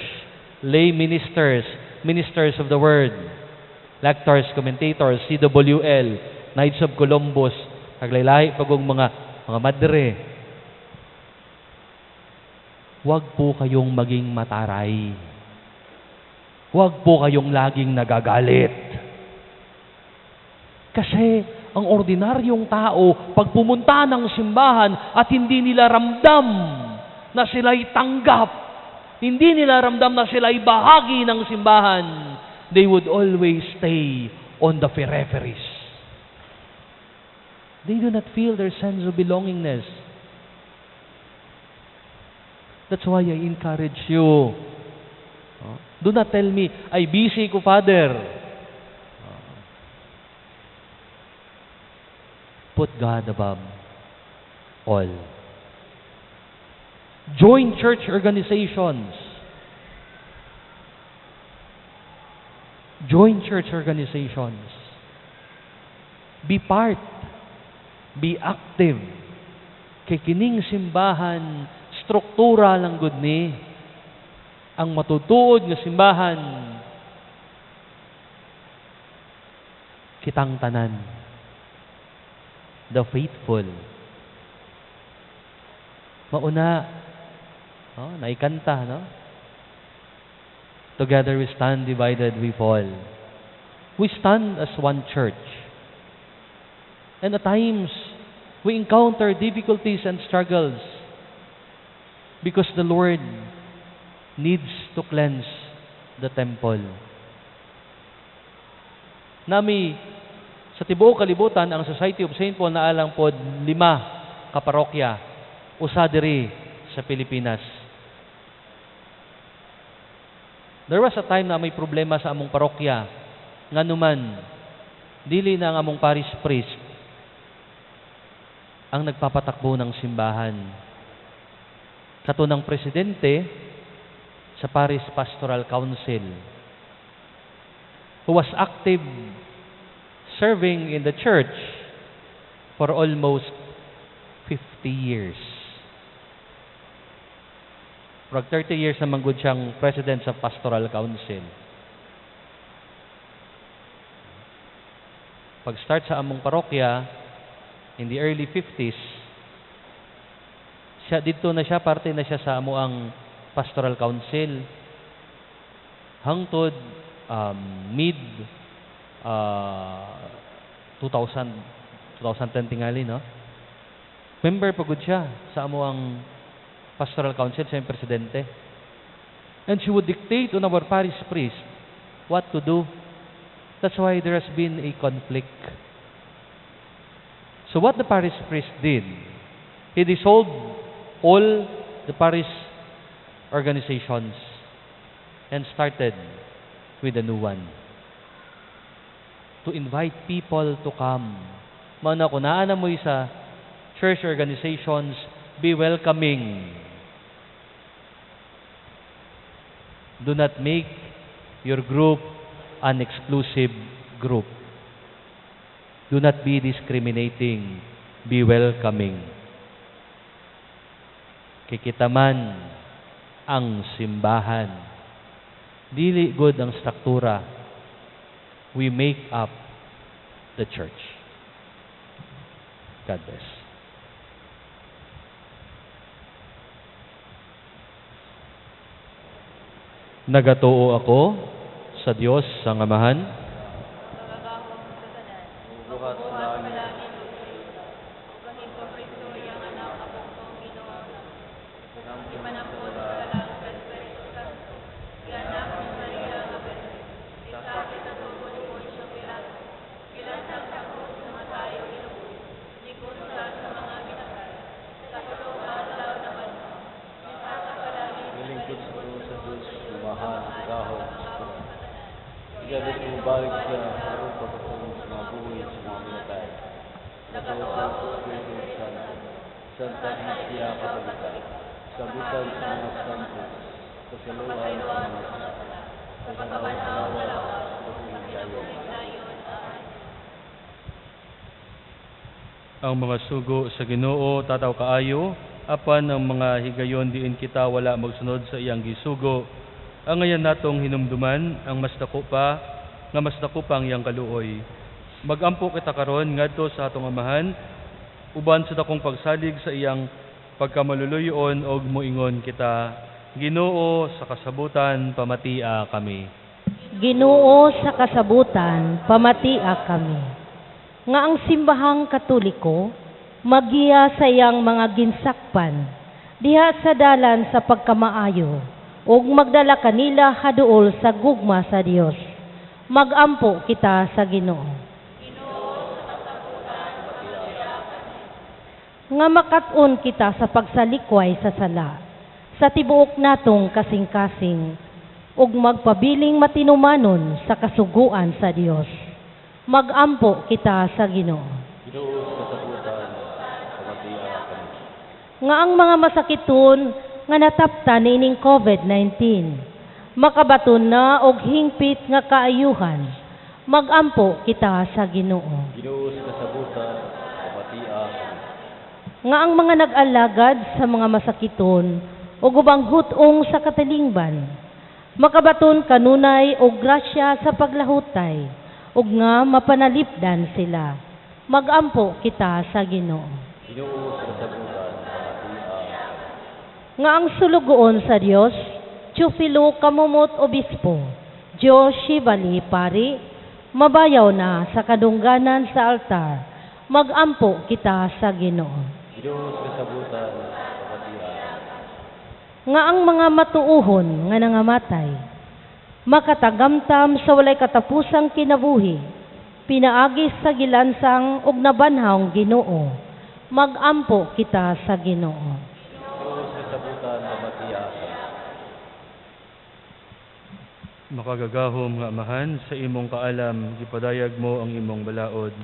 lay ministers, ministers of the word, lectors, commentators, CWL, Knights of Columbus, naglaylahi pagong mga madre. Huwag po kayong maging mataray. Huwag po kayong laging nagagalit. Kasi ang ordinaryong tao, pag pumunta ng simbahan at hindi nila ramdam na sila'y tanggap, hindi nila ramdam na sila'y bahagi ng simbahan, they would always stay on the peripheries. They do not feel their sense of belongingness. That's why I encourage you. Do not tell me, "Ay, busy ko, Father." Put God above all. Join church organizations. Join church organizations. Be part. Be active. Kay kining simbahan, struktura lang gud ni. Ang matutuod nga simbahan, kitang tanan. The faithful. Mauna, oh, naikanta, no? "Together we stand, divided we fall." We stand as one church. And at times, we encounter difficulties and struggles because the Lord needs to cleanse the temple. Nami, sa tibuok kalibutan, ang Society of Saint Paul naa lang pod 5 ka parokya, usa diri sa Pilipinas. There was a time na may problema sa among parokya, nganuman dili na ang among parish priest ang nagpapatakbo ng simbahan. Kato ng presidente sa Parish Pastoral Council, who was active serving in the church for almost 50 years. Murag 30 years naman gud siyang president sa Pastoral Council. Pag-start sa among parokya, in the early 50s, siya didto na siya, parte na siya sa amo ang Pastoral Council. Hangtod mid 2010 tingali, no? Member pa gud siya sa amo ang Pastoral Council, siya yung presidente. And she would dictate on our parish priest what to do. That's why there has been a conflict. So what the parish priest did, he dissolved all the parish organizations and started with a new one. To invite people to come. Mao na kung naa na mo sa church organizations, be welcoming. Do not make your group an exclusive group. Do not be discriminating. Be welcoming. Kikita man ang simbahan. Dili good ang struktura. We make up the church. God bless. Nagatuo ako sa Dios ang Amahan, Buhat sa langit, nilingkod sa krus sa Diyos, Amahan, gahom sa tanan. Igalit mo balik siya aron pagkatulong sa mga buhi sa mga minatay. Nagtuo sa Espiritu Santo, Santa Iglesia Katolika, sabutan sa mga santos, kasaluhan sa mga sala, sa lawas, sa dayon. Ang mga sugo sa Ginoo tataw kaayo, apan ang mga higayon diin kita wala magsunod sa iyang gisugo, Angayan natong hinumduman ang mas dako pa nga mas dako pa ang iyang kaluoy. Magampo kita karon ngadto sa atong Amahan uban sa dakong pagsalig sa iyang pagkamaluluyon og moingon kita, Ginoo sa kasabutan, pamatia kami. Ginoo sa kasabutan, pamatia kami. Nga ang simbahang Katoliko magiya sa iyang mga ginsakpan diha sa dalan sa pagkamaayo ug magdala kanila haduol sa gugma sa Dios. Magampo kita sa Ginoo. Nga makat-on kita sa pagsalikway sa sala sa tibuok natong kasing-kasing ug magpabiling matinumanon sa kasuguan sa Dios. Magampo kita sa Ginoo. Ginoo sa kasabutan, pamatia kami. Nga ang mga masakiton nga natapta niining COVID-19 makabaton na og hingpit nga kaayuhan. Magampo kita sa Ginoo. Ginoo sa kasabutan, pamatia kami. Nga ang mga nag-alagad sa mga masakiton ug ubang hut-ong sa katilingban makabaton kanunay og grasya sa paglahutay ug nga mapanalipdan sila. Magampo kita sa Ginoo. Ginoo sa kasabutan, pamatia kami. Nga ang sulugoon sa Dios, Teofilo Camomot Obispo, Joe Shivali Pari, mabayaw na sa kadungganan sa altar. Magampo kita sa Ginoo. Ginoo sa kasabutan, pamatia kami. Nga ang mga matuohon nga nangamatay, makatagamtam sa walay katapusang kinabuhi, pinaagi sa gilansang ug nabanhawng Ginoo. Magampo kita sa Ginoo. Ginoo sa kasabutan, pamatia kami. Makagagahom nga Amahan, sa imong kaalam gipadayag mo ang imong balaod.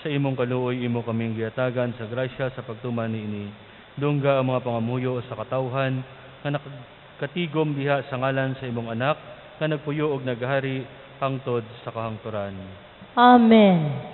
Sa imong kaluoy imo kaming gihatagan sa grasya sa pagtuman niini. Dungga ang mga pangamuyo sa katawhan nga nakatigom diha sa ngalan sa imong anak nga nagpuyo og naghari hangtod sa kahangturan. Amen.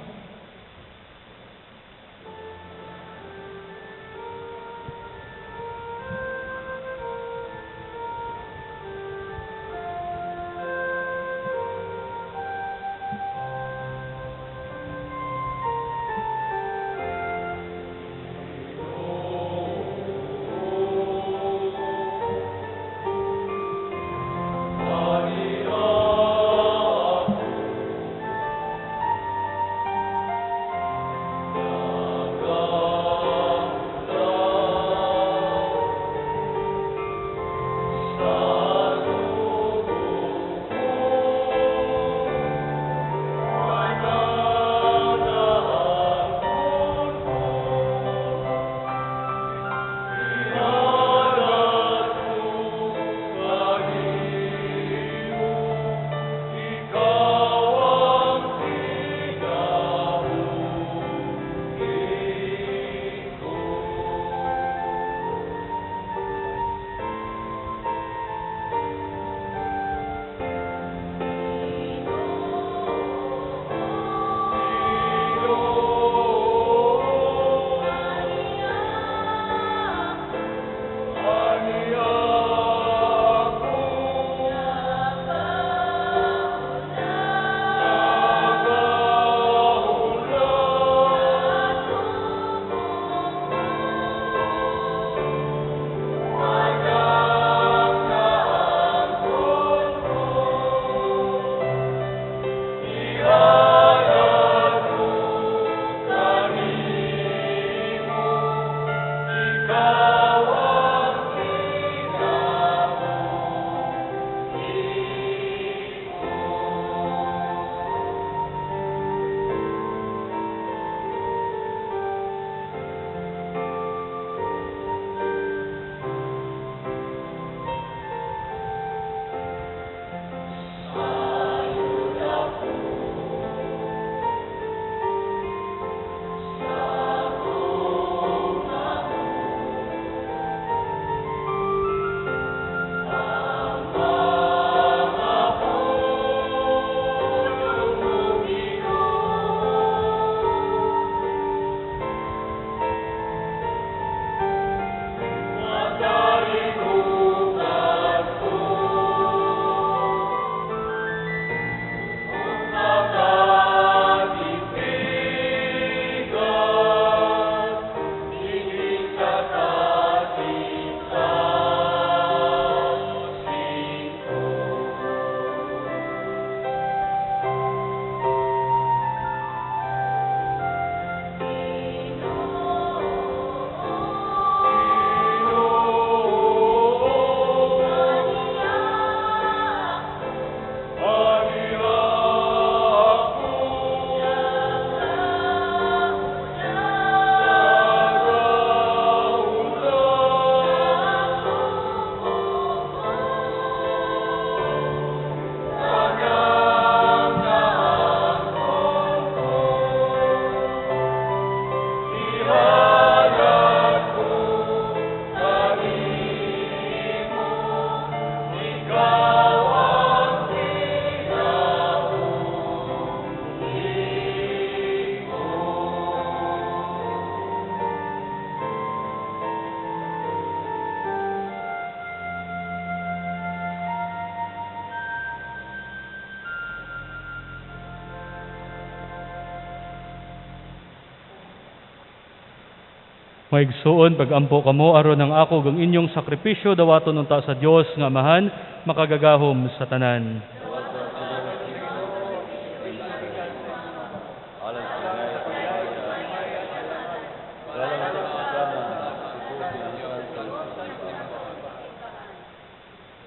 Maigsuon, pag-ampo kamo aron ang ako ug ang inyong sakripisyo dawaton unta sa Dios nga Amahan makagagahom sa tanan.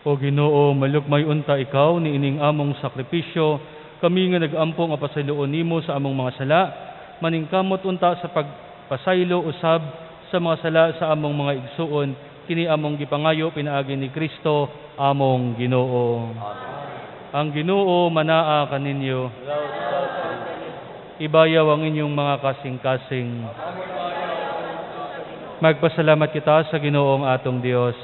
O Ginoo, malukmay unta ikaw niining among sakripisyo, kami nga nag-ampo nga pasayloon nimo sa among mga sala, maningkamot unta sa pagpasaylo usab sa mga sala sa among mga igsuon, kini among gipangayo pinaagi ni Kristo among Ginoo. Amen. Ang Ginoo manaa kaninyo. Ibayaw ang inyong mga kasing-kasing. Magpasalamat kita sa Ginoong atong Dios.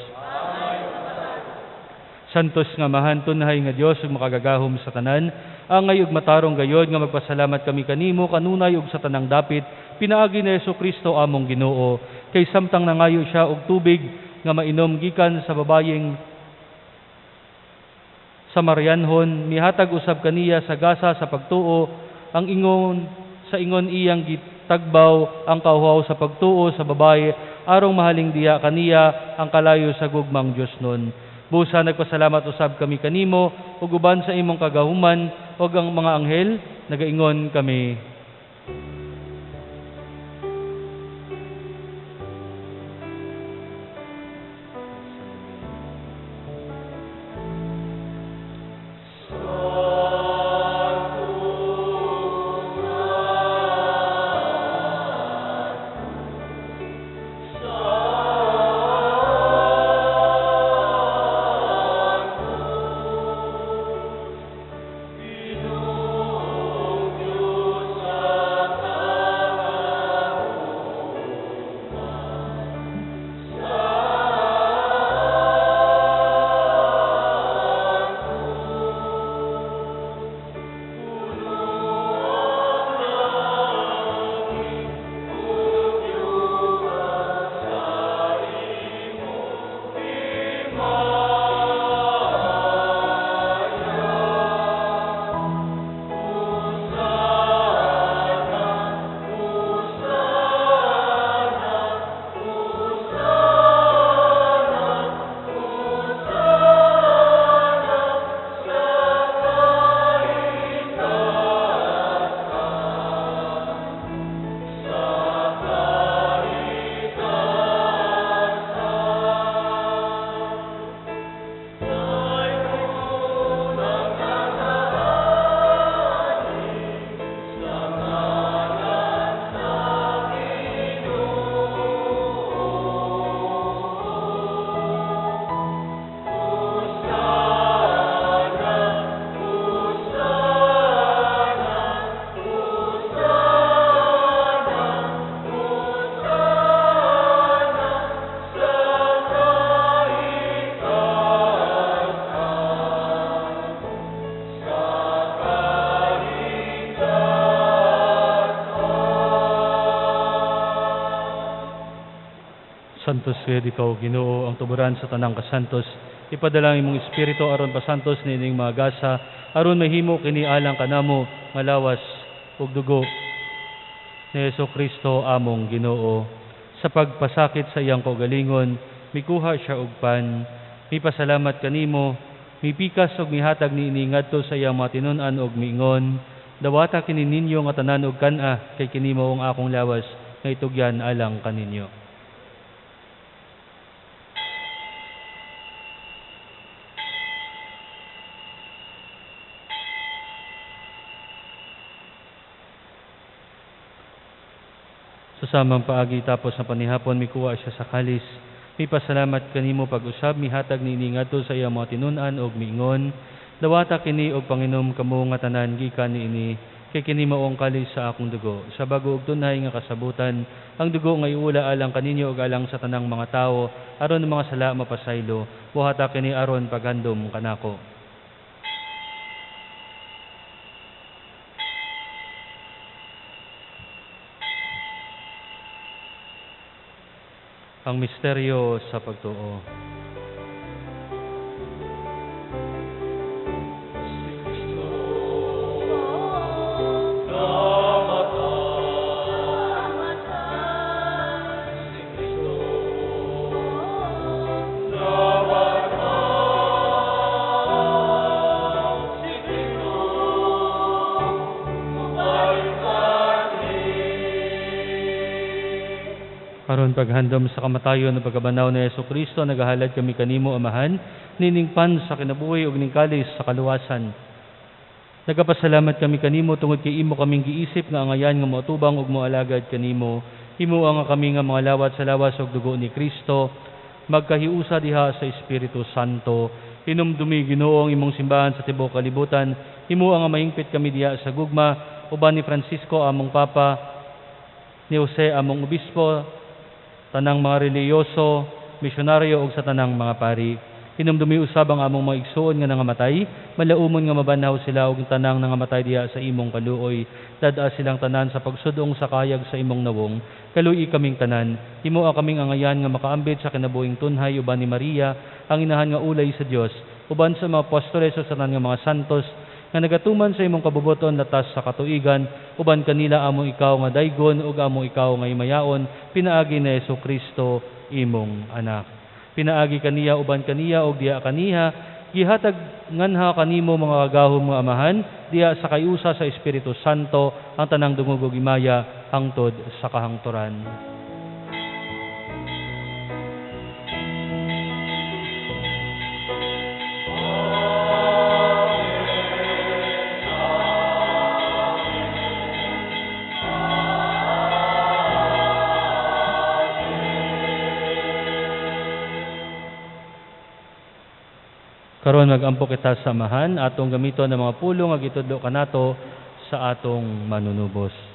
Santos nga Amahan, tunhay nga Dios ug makagagahom sa tanan, angay ug matarong gayod nga magpasalamat kami kanimo kanunay ug sa tanang dapit pinaagi ni Hesukristo among Ginoo, kay samtang nangayo siya og tubig nga mainom gikan sa babayeng Samarianhon, mihatag usab kaniya sa gasa sa pagtuo ang ingon sa ingon iyang gitagbaw ang kauhaw sa pagtuo sa babaye arong mahaling diha kaniya ang kalayo sa gugmang Dios nun. Busa nagpasalamat usab kami kanimo ug uban sa imong kagahuman ug ang mga anghel nagaingon kami. Santos gayud ikaw, Ginoo, ang tuburan sa tanang kasantos. Ipadala ang imong espiritu aron pasantos niining mga gasa, aron mahimo kini alang kanamo nga lawas ug dugo ni Hesukristo among Ginoo. Sa pagpasakit sa iyang kaugalingon, mikuha siya og pan, mipasalamat kanimo, mipikas og mihatag niini ngadto sa iyang mga tinun-an og miingon, dawata kini ninyo nga tanan og kan-a, kay kini mao ang akong lawas nga itugyan alang kaninyo. Sa samang paagi tapos na panihapon, mikuha siya sa kalis. Mipasalamat kanimo pag-usab, mihatag niini ngadto sa iyang mga tinun-an og miingon, dawata kini og panginom kamo nga tanan gikan niini, kay kini mao ang kalis sa akong dugo. Sa bago og tunay nga kasabutan, ang dugo nga iula alang kaninyo ug alang sa tanang mga tawo, aron ang mga sala mapasaylo. Buhata kini aron paghandom kanako. Ang misteryo sa pagtuo. Karon paghandom sa kamatayon ug pagkabanaw ni Hesukristo, nagahalad kami kanimo, Amahan, nining pan sa kinabuhi ug ning kalis sa kaluwasan. Nagapasalamat kami kanimo tungod kay imo kaming giisip nga angayan nga moatubang ug moalagad kanimo. Himoa nga kami nga mga lawat sa lawas ug dugo ni Kristo, magkahiusa diha sa Espiritu Santo. Hinumdumi, Ginoo, ang imong simbahan sa tibuok kalibutan. Himoa nga mahingpit kami diha sa gugma uban ni Francisco among Papa, ni Jose among Obispo, tanang mga relihiyoso, misyonaryo ug sa tanang mga pari. Hinumdumi usab ang among mga igsuon nga nangamatay, malaumon nga mabanhaw sila ug tanang nangamatay diha sa imong kaluoy. Dad-a silang tanan sa pagsudong sa kayag sa imong nawong. Kaluoyi kaming tanan. Himoa kaming angayan nga makaambit sa kinabuhing tunhay uban ni Maria, ang inahan nga ulay sa Dios, uban sa mga apostoles ug sa tanan nga mga santos nga nagatuman sa imong kabubuton latas sa katuigan, uban kanila among ikaw nga daygon ug among ikaw nga himayaon, pinaagi ni Hesukristo imong anak. Pinaagi kaniya uban kaniya ug diha kaniha, gihatag nganha kanimo mga kagahom nga Amahan, diha sa kayusa sa Espiritu Santo ang tanang dungog ug himaya hangtod sa kahangturan. Karon magampo kita sa Amahan, atong gamiton ang mga pulong nga gitudlo kanato sa atong manunubos.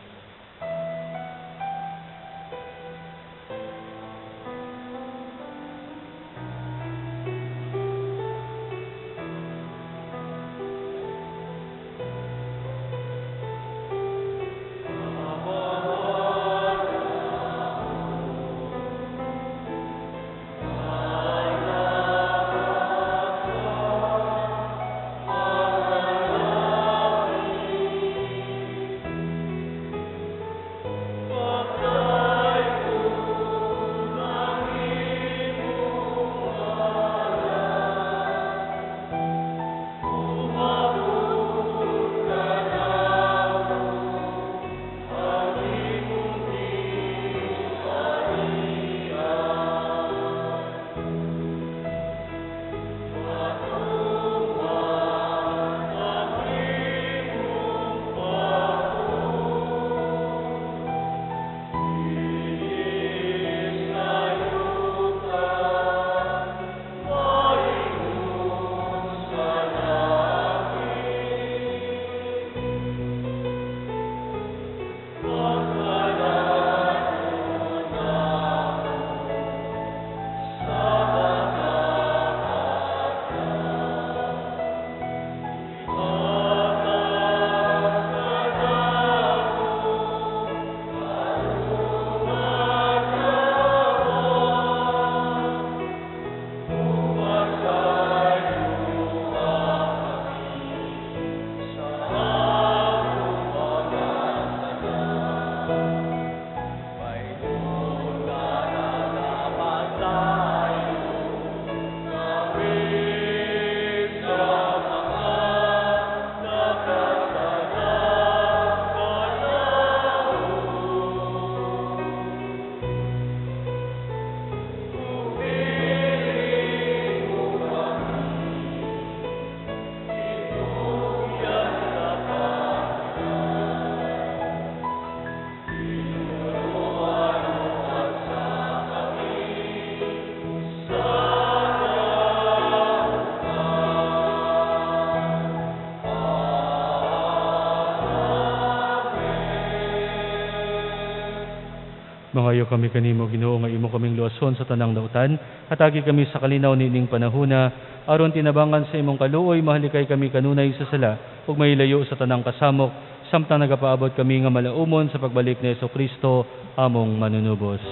Mangayo kami kanimo, Ginoo, nga imo kaming luwason sa tanang dautan. Hatagi kami sa kalinaw niining panahuna, aron tinabangan sa imong kaluoy, mahalikay kami kanunay sa sala ug mahilayo sa tanang kasamok, samtang nagapaabot kami nga malaumon sa pagbalik ni Hesukristo among manunubos.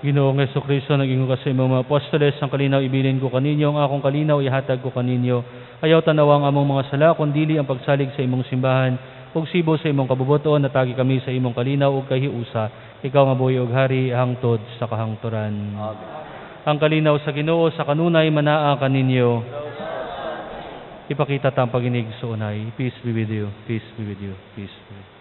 Ginoong Hesukristo, nag-ingon ka sa imong mga apostoles, ang kalinaw ibilin ko kaninyo, ang akong kalinaw ihatag ko kaninyo. Ayaw tanawa ang among mga sala, kundili ang pagsalig sa imong simbahan, ug sibo sa imong kabubuton, natagi kami sa imong kalinaw ug kahiusa. Ikaw nga buhi ug hari hangtod sa kahangturan. Amen. Ang kalinaw sa Ginoo sa kanunay manaa kaninyo. Ipakita ta ang paginig sa unay. Peace be with you. Peace be with you. Peace be with you.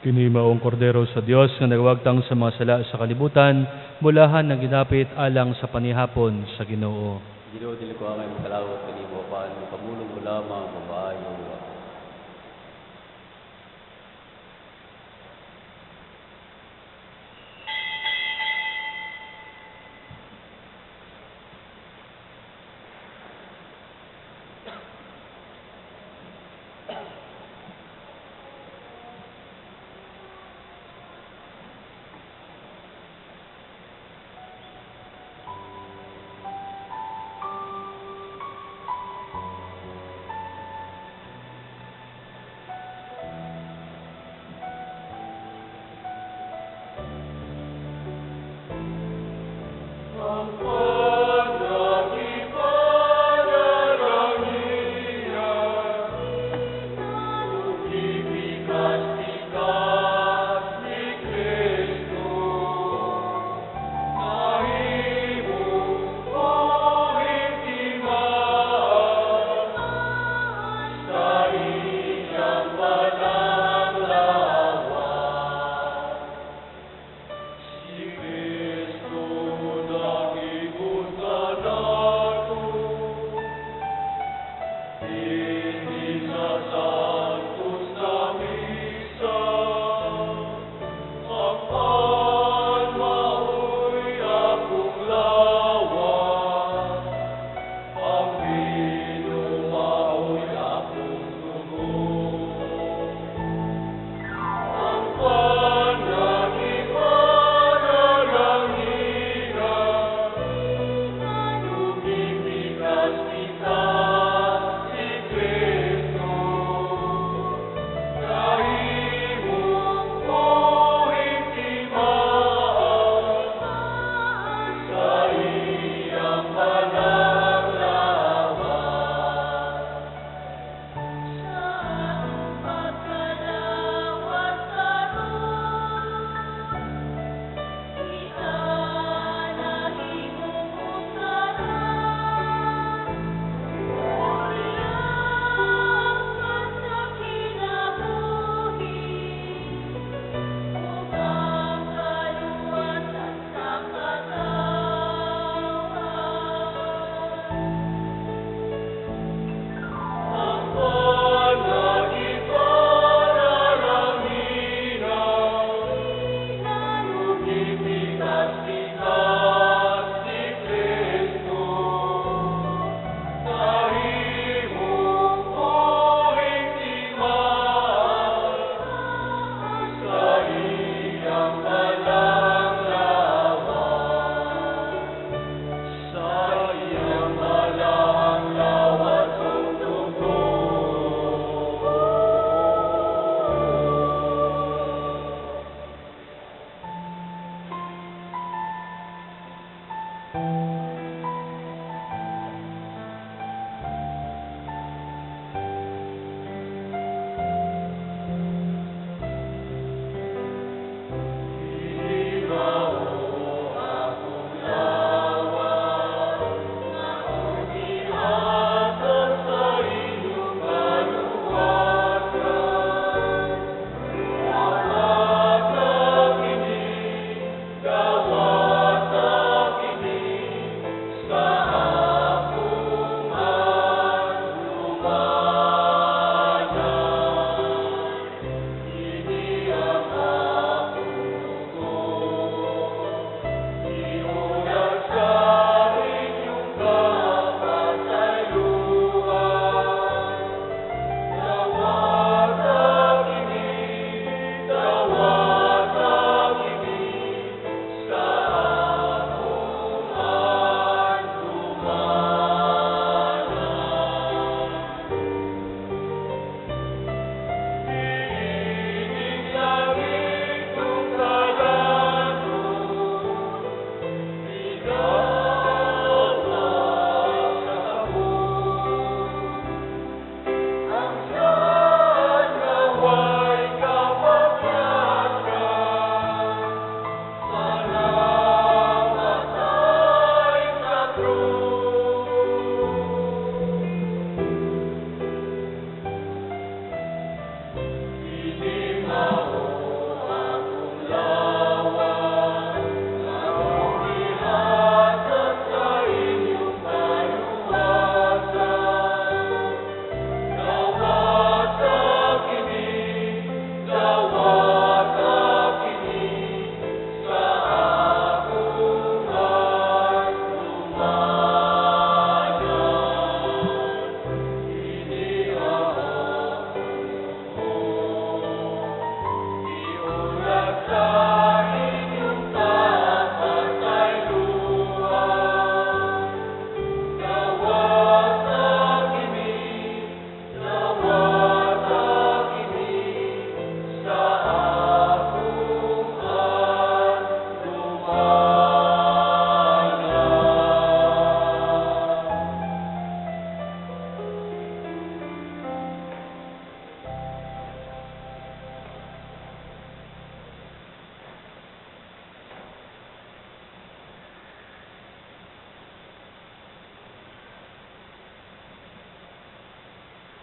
Kini maong kordero sa Dios nga nagwagtang sa mga sala sa kalibutan, mulahan nga ginapit alang sa panihapon sa Ginoo. Ginoo, dili ko angay mokalawat kanimo apan mokamulong mo lamang mamaayo ako. Si Kristo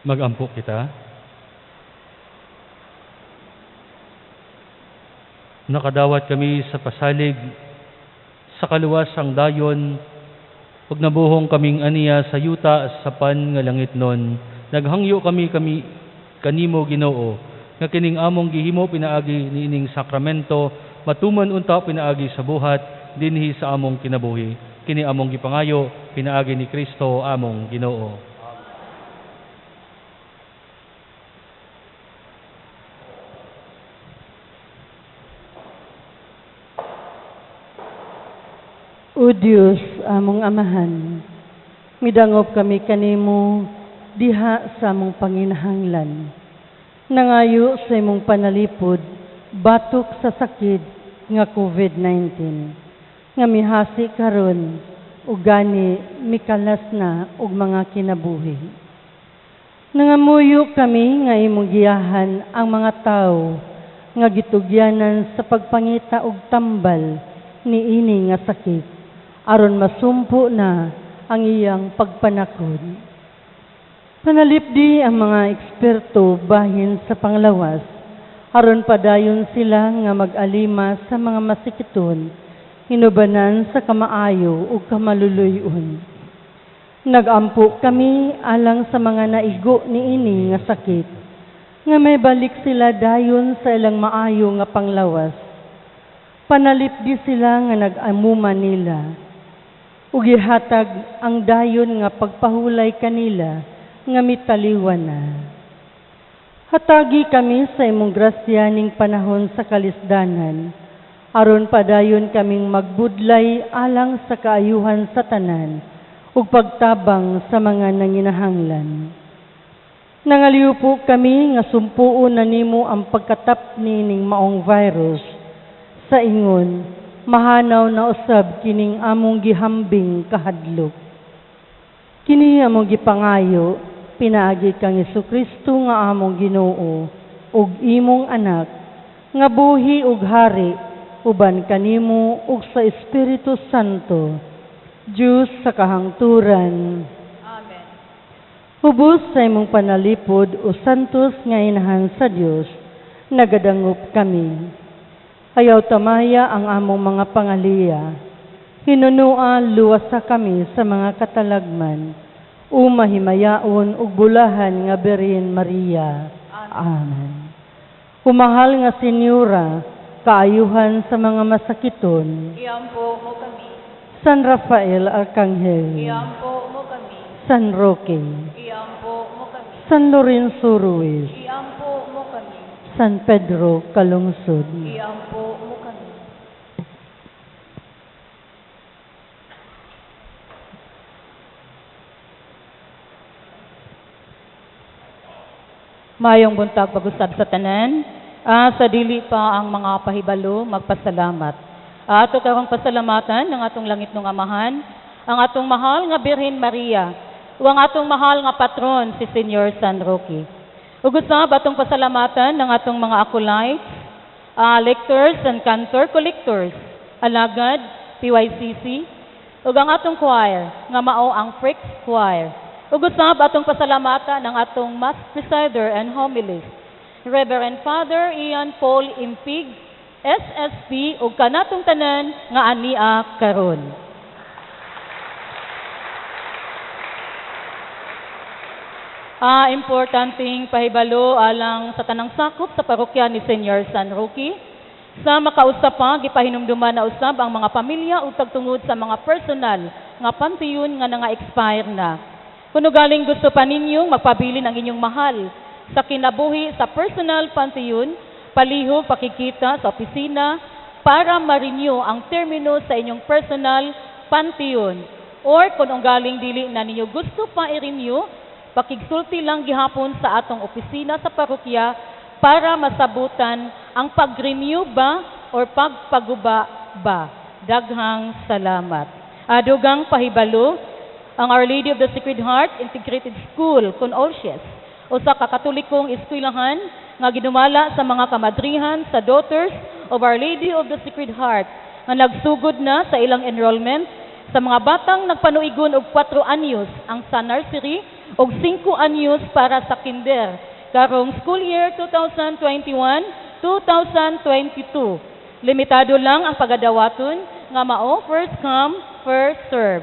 Magampo kita. Nakadawat kami sa pasalig, sa kaluwas ang dayon, ug nabuhong kaming aniya sa yuta sa pan nga langit nun. Naghangyo kami kami kanimo Ginoo, nga kining among gihimo pinaagi niining sakramento, matuman unta pinaagi sa buhat dinhi sa among kinabuhi. Kini among gipangayo pinaagi ni Kristo among Ginoo. O Dios, among Amahan, midangop kami kanimo diha sa among panginahanglan. Nangayo sa imong panalipod, batok sa sakit nga COVID-19, nga mihasi karon ug gani mikalas na og mga kinabuhi. Nangamuyo kami nga imong giyahan ang mga tawo nga gitugyanan sa pagpangita og tambal niini nga sakit, aron masumpo na ang iyang pagpanakod. Panalipdi ang mga eksperto bahin sa panglawas, aron padayon sila nga mag-alima sa mga masikiton, hinubanan sa kamaayo ug kamaluluyon. Nagampo kami alang sa mga naigo niini nga sakit, nga may balik sila dayon sa ilang maayo nga panglawas. Panalipdi sila nga nag-amuma nila, ug gihatag ang dayon nga pagpahulay kanila nga mitaliwan na. Hatagi kami sa imong grasya ning panahon sa kalisdanan, aron padayon kaming magbudlay alang sa kaayuhan sa tanan ug pagtabang sa mga nanginahanglan. Nangaliw po kami nga sumpuon na nimo ang pagkatap nining maong virus sa ingon mahanaw na usab kining among gihambing kahadlok. Kini among gipangayo pinaagi kang Hesukristo nga among Ginoo ug imong anak nga buhi ug hari uban kanimo ug sa Espiritu Santo, Dios sa kahangturan. Amen. Ubos sa imong panalipod o santos nga inahan sa Dios, nagadangop kami. Ayaw tamaya ang among mga pangaliya. Hinunua luwasa kami sa mga katalagman, o mahimayaon ug bulahan nga Birhen Maria. Amen. Umahal nga Senyora, kaayuhan sa mga masakiton. Iampo mo kami. San Rafael Arcangel. Iampo mo kami. San Roque. Iampo mo kami. San Lorenzo Ruiz. Iampo mo kami. San Pedro Calungsod. Iampo mo kami. Mayong buntag pag-usab sa tanan. Sa dili pa ang mga pahibalo, magpasalamat. Ato karong pasalamatan ng atong langit nung Amahan, ang atong mahal nga Birhen Maria, ug ang atong mahal nga patron si Senyor San Roque. Ug usab atong pasalamatan ng atong mga acolytes, lectors and cantor collectors, alagad, PYCC, ug ang atong choir nga mao ang Freaks Choir. Ug usab atong pasalamatan ng atong Mass Presider and Homilist, Reverend Father Ian Paul Impig, SSP, ug kanatong tanan nga ania karon. Importanteng pahibalo alang sa tanang sakop sa parokya ni Senyor San Roque. Sa makausap pa, gipahinumduman na usab ang mga pamilya ug tagtungod sa mga personal nga pantiyon nga nanga-expire na. Kuno galing gusto pa ninyong magpabilin ang inyong mahal sa kinabuhi sa personal pantiyon, palihog pakikita sa opisina para ma-renew ang termino sa inyong personal pantiyon. Or kung galing dili na ninyo gusto pa i-renew, pakigsulti lang gihapon sa atong opisina sa parokya para masabutan ang pag-renew ba or pagpaguba ba. Daghang salamat. Adugang pahibalo, ang Our Lady of the Sacred Heart Integrated School, Conolcias, usa ka Katolikong eskwelahan nga ginumala sa mga kamadrihan sa Daughters of Our Lady of the Sacred Heart nga nagsugod na sa ilang enrollment sa mga batang nagpanuigon og 4 anyos ang sa nursery ug 5 anyos para sa kinder karong school year 2021-2022. Limitado lang ang pagadawaton nga mao first come, first serve.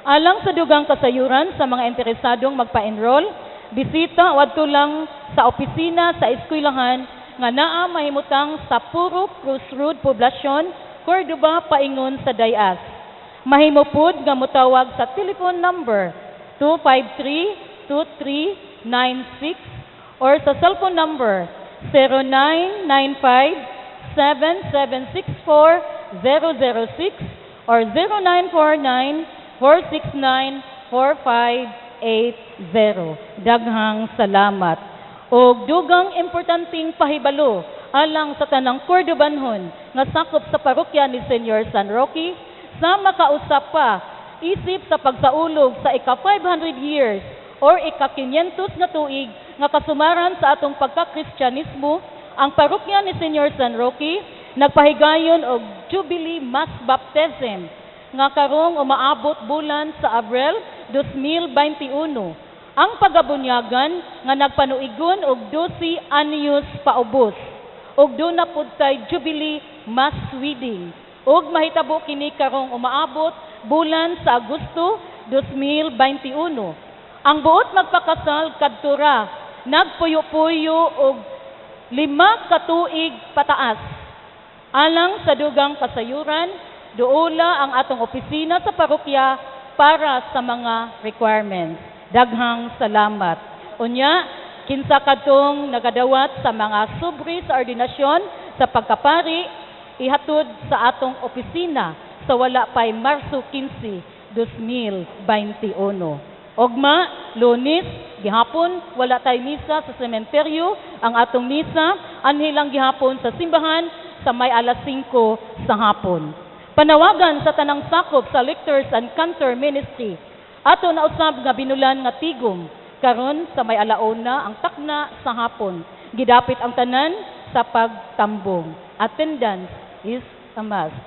Alang sa dugang kasayuran sa mga interesadong magpa-enroll, bisita o adto lang sa opisina sa eskwelahan nga naa mahimutang sa Puro Cruz Road, Poblacion, Cordoba, paingon sa Dayas. Mahimo pud nga motawag sa telephone number 253-2396 or sa cellphone number 0995-7764-006 or 0949-469-4580. Daghang salamat. Og dugang importanteng pahibalo alang sa tanang Cordobanhon nga sakop sa parokya ni Senyor San Roque, sa makausap pa isip sa pagsaulog sa ika-500 years or ika-500 nga tuig nga kasumaran sa atong pagkakristyanismo, ang parokya ni Senyor San Roque nagpahigayon og Jubilee Mass Baptism nga karong umaabot bulan sa Abril 2021. Ang pagabunyagan nga nagpanuigon og 12 anyos paubos ug duna pud tay Jubilee Mass Wedding ug mahitabo kini karong umaabot bulan sa Agosto 2021. Ang buot magpakasal kadtura nagpuyo-puyo og 5 ka tuig pataas. Alang sa dugang kasayuran, duola ang atong opisina sa parokya para sa mga requirements. Daghang salamat. Unya, kinsa kadtong nagadawat sa mga sobre sa ordinasyon sa pagkapari, ihatod sa atong opisina sa wala pa'y Marso 15, 2021. Ugma, Lunes, gihapon, wala tay misa sa sementeryo. Ang atong misa, anhi lang gihapon sa simbahan sa may alas 5 sa hapon. Panawagan sa tanang sakop sa Lectors and Cantor Ministry. Ato na usab nga binulan nga tigom karon sa may alauna ang takna sa hapon. Gidapit ang tanan sa pagtambong. Attendance is a must.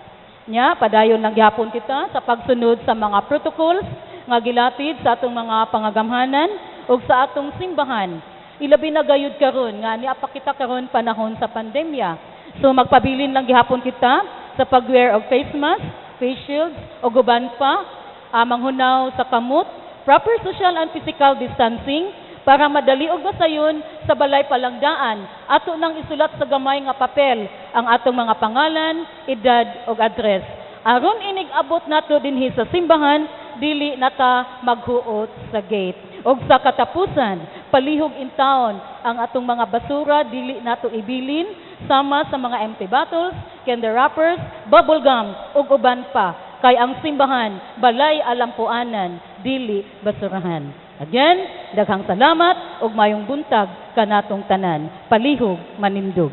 Nya, padayon lang gihapon kita sa pagsunod sa mga protocols nga gilatid sa atong mga pangagamhanan ug sa atong simbahan. Ilabi na gayud karon nga niapa kita karon panahon sa pandemya. So magpabilin lang gihapon kita sa pag-wear og face mask, face shields ug uban pa, manghunaw sa kamot, proper social and physical distancing para madali og masayon sa balay palangdaan. Ato nang isulat sa gamay nga papel ang atong mga pangalan, edad ug address. Aron inig abot nato dinhi sa simbahan, dili nata maghuot sa gate. Og sa katapusan, palihog in town ang atong mga basura dili nato ibilin sama sa mga empty bottles, candy wrappers, bubble gum ug uban pa. Kay ang simbahan balay alampuanan, dili basurahan. Again, daghang salamat ug mayong buntag kanatong tanan. Palihog manindog.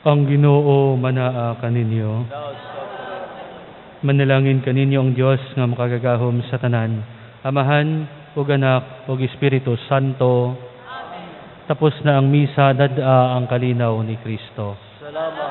Ang Ginoo manaa kaninyo. Manalangin kaninyo ang Dios nga makagagahom sa tanan, Amahan ug Anak ug Espiritu Santo. Amen. Tapos na ang misa, dad-a ang kalinaw ni Kristo. Salamat.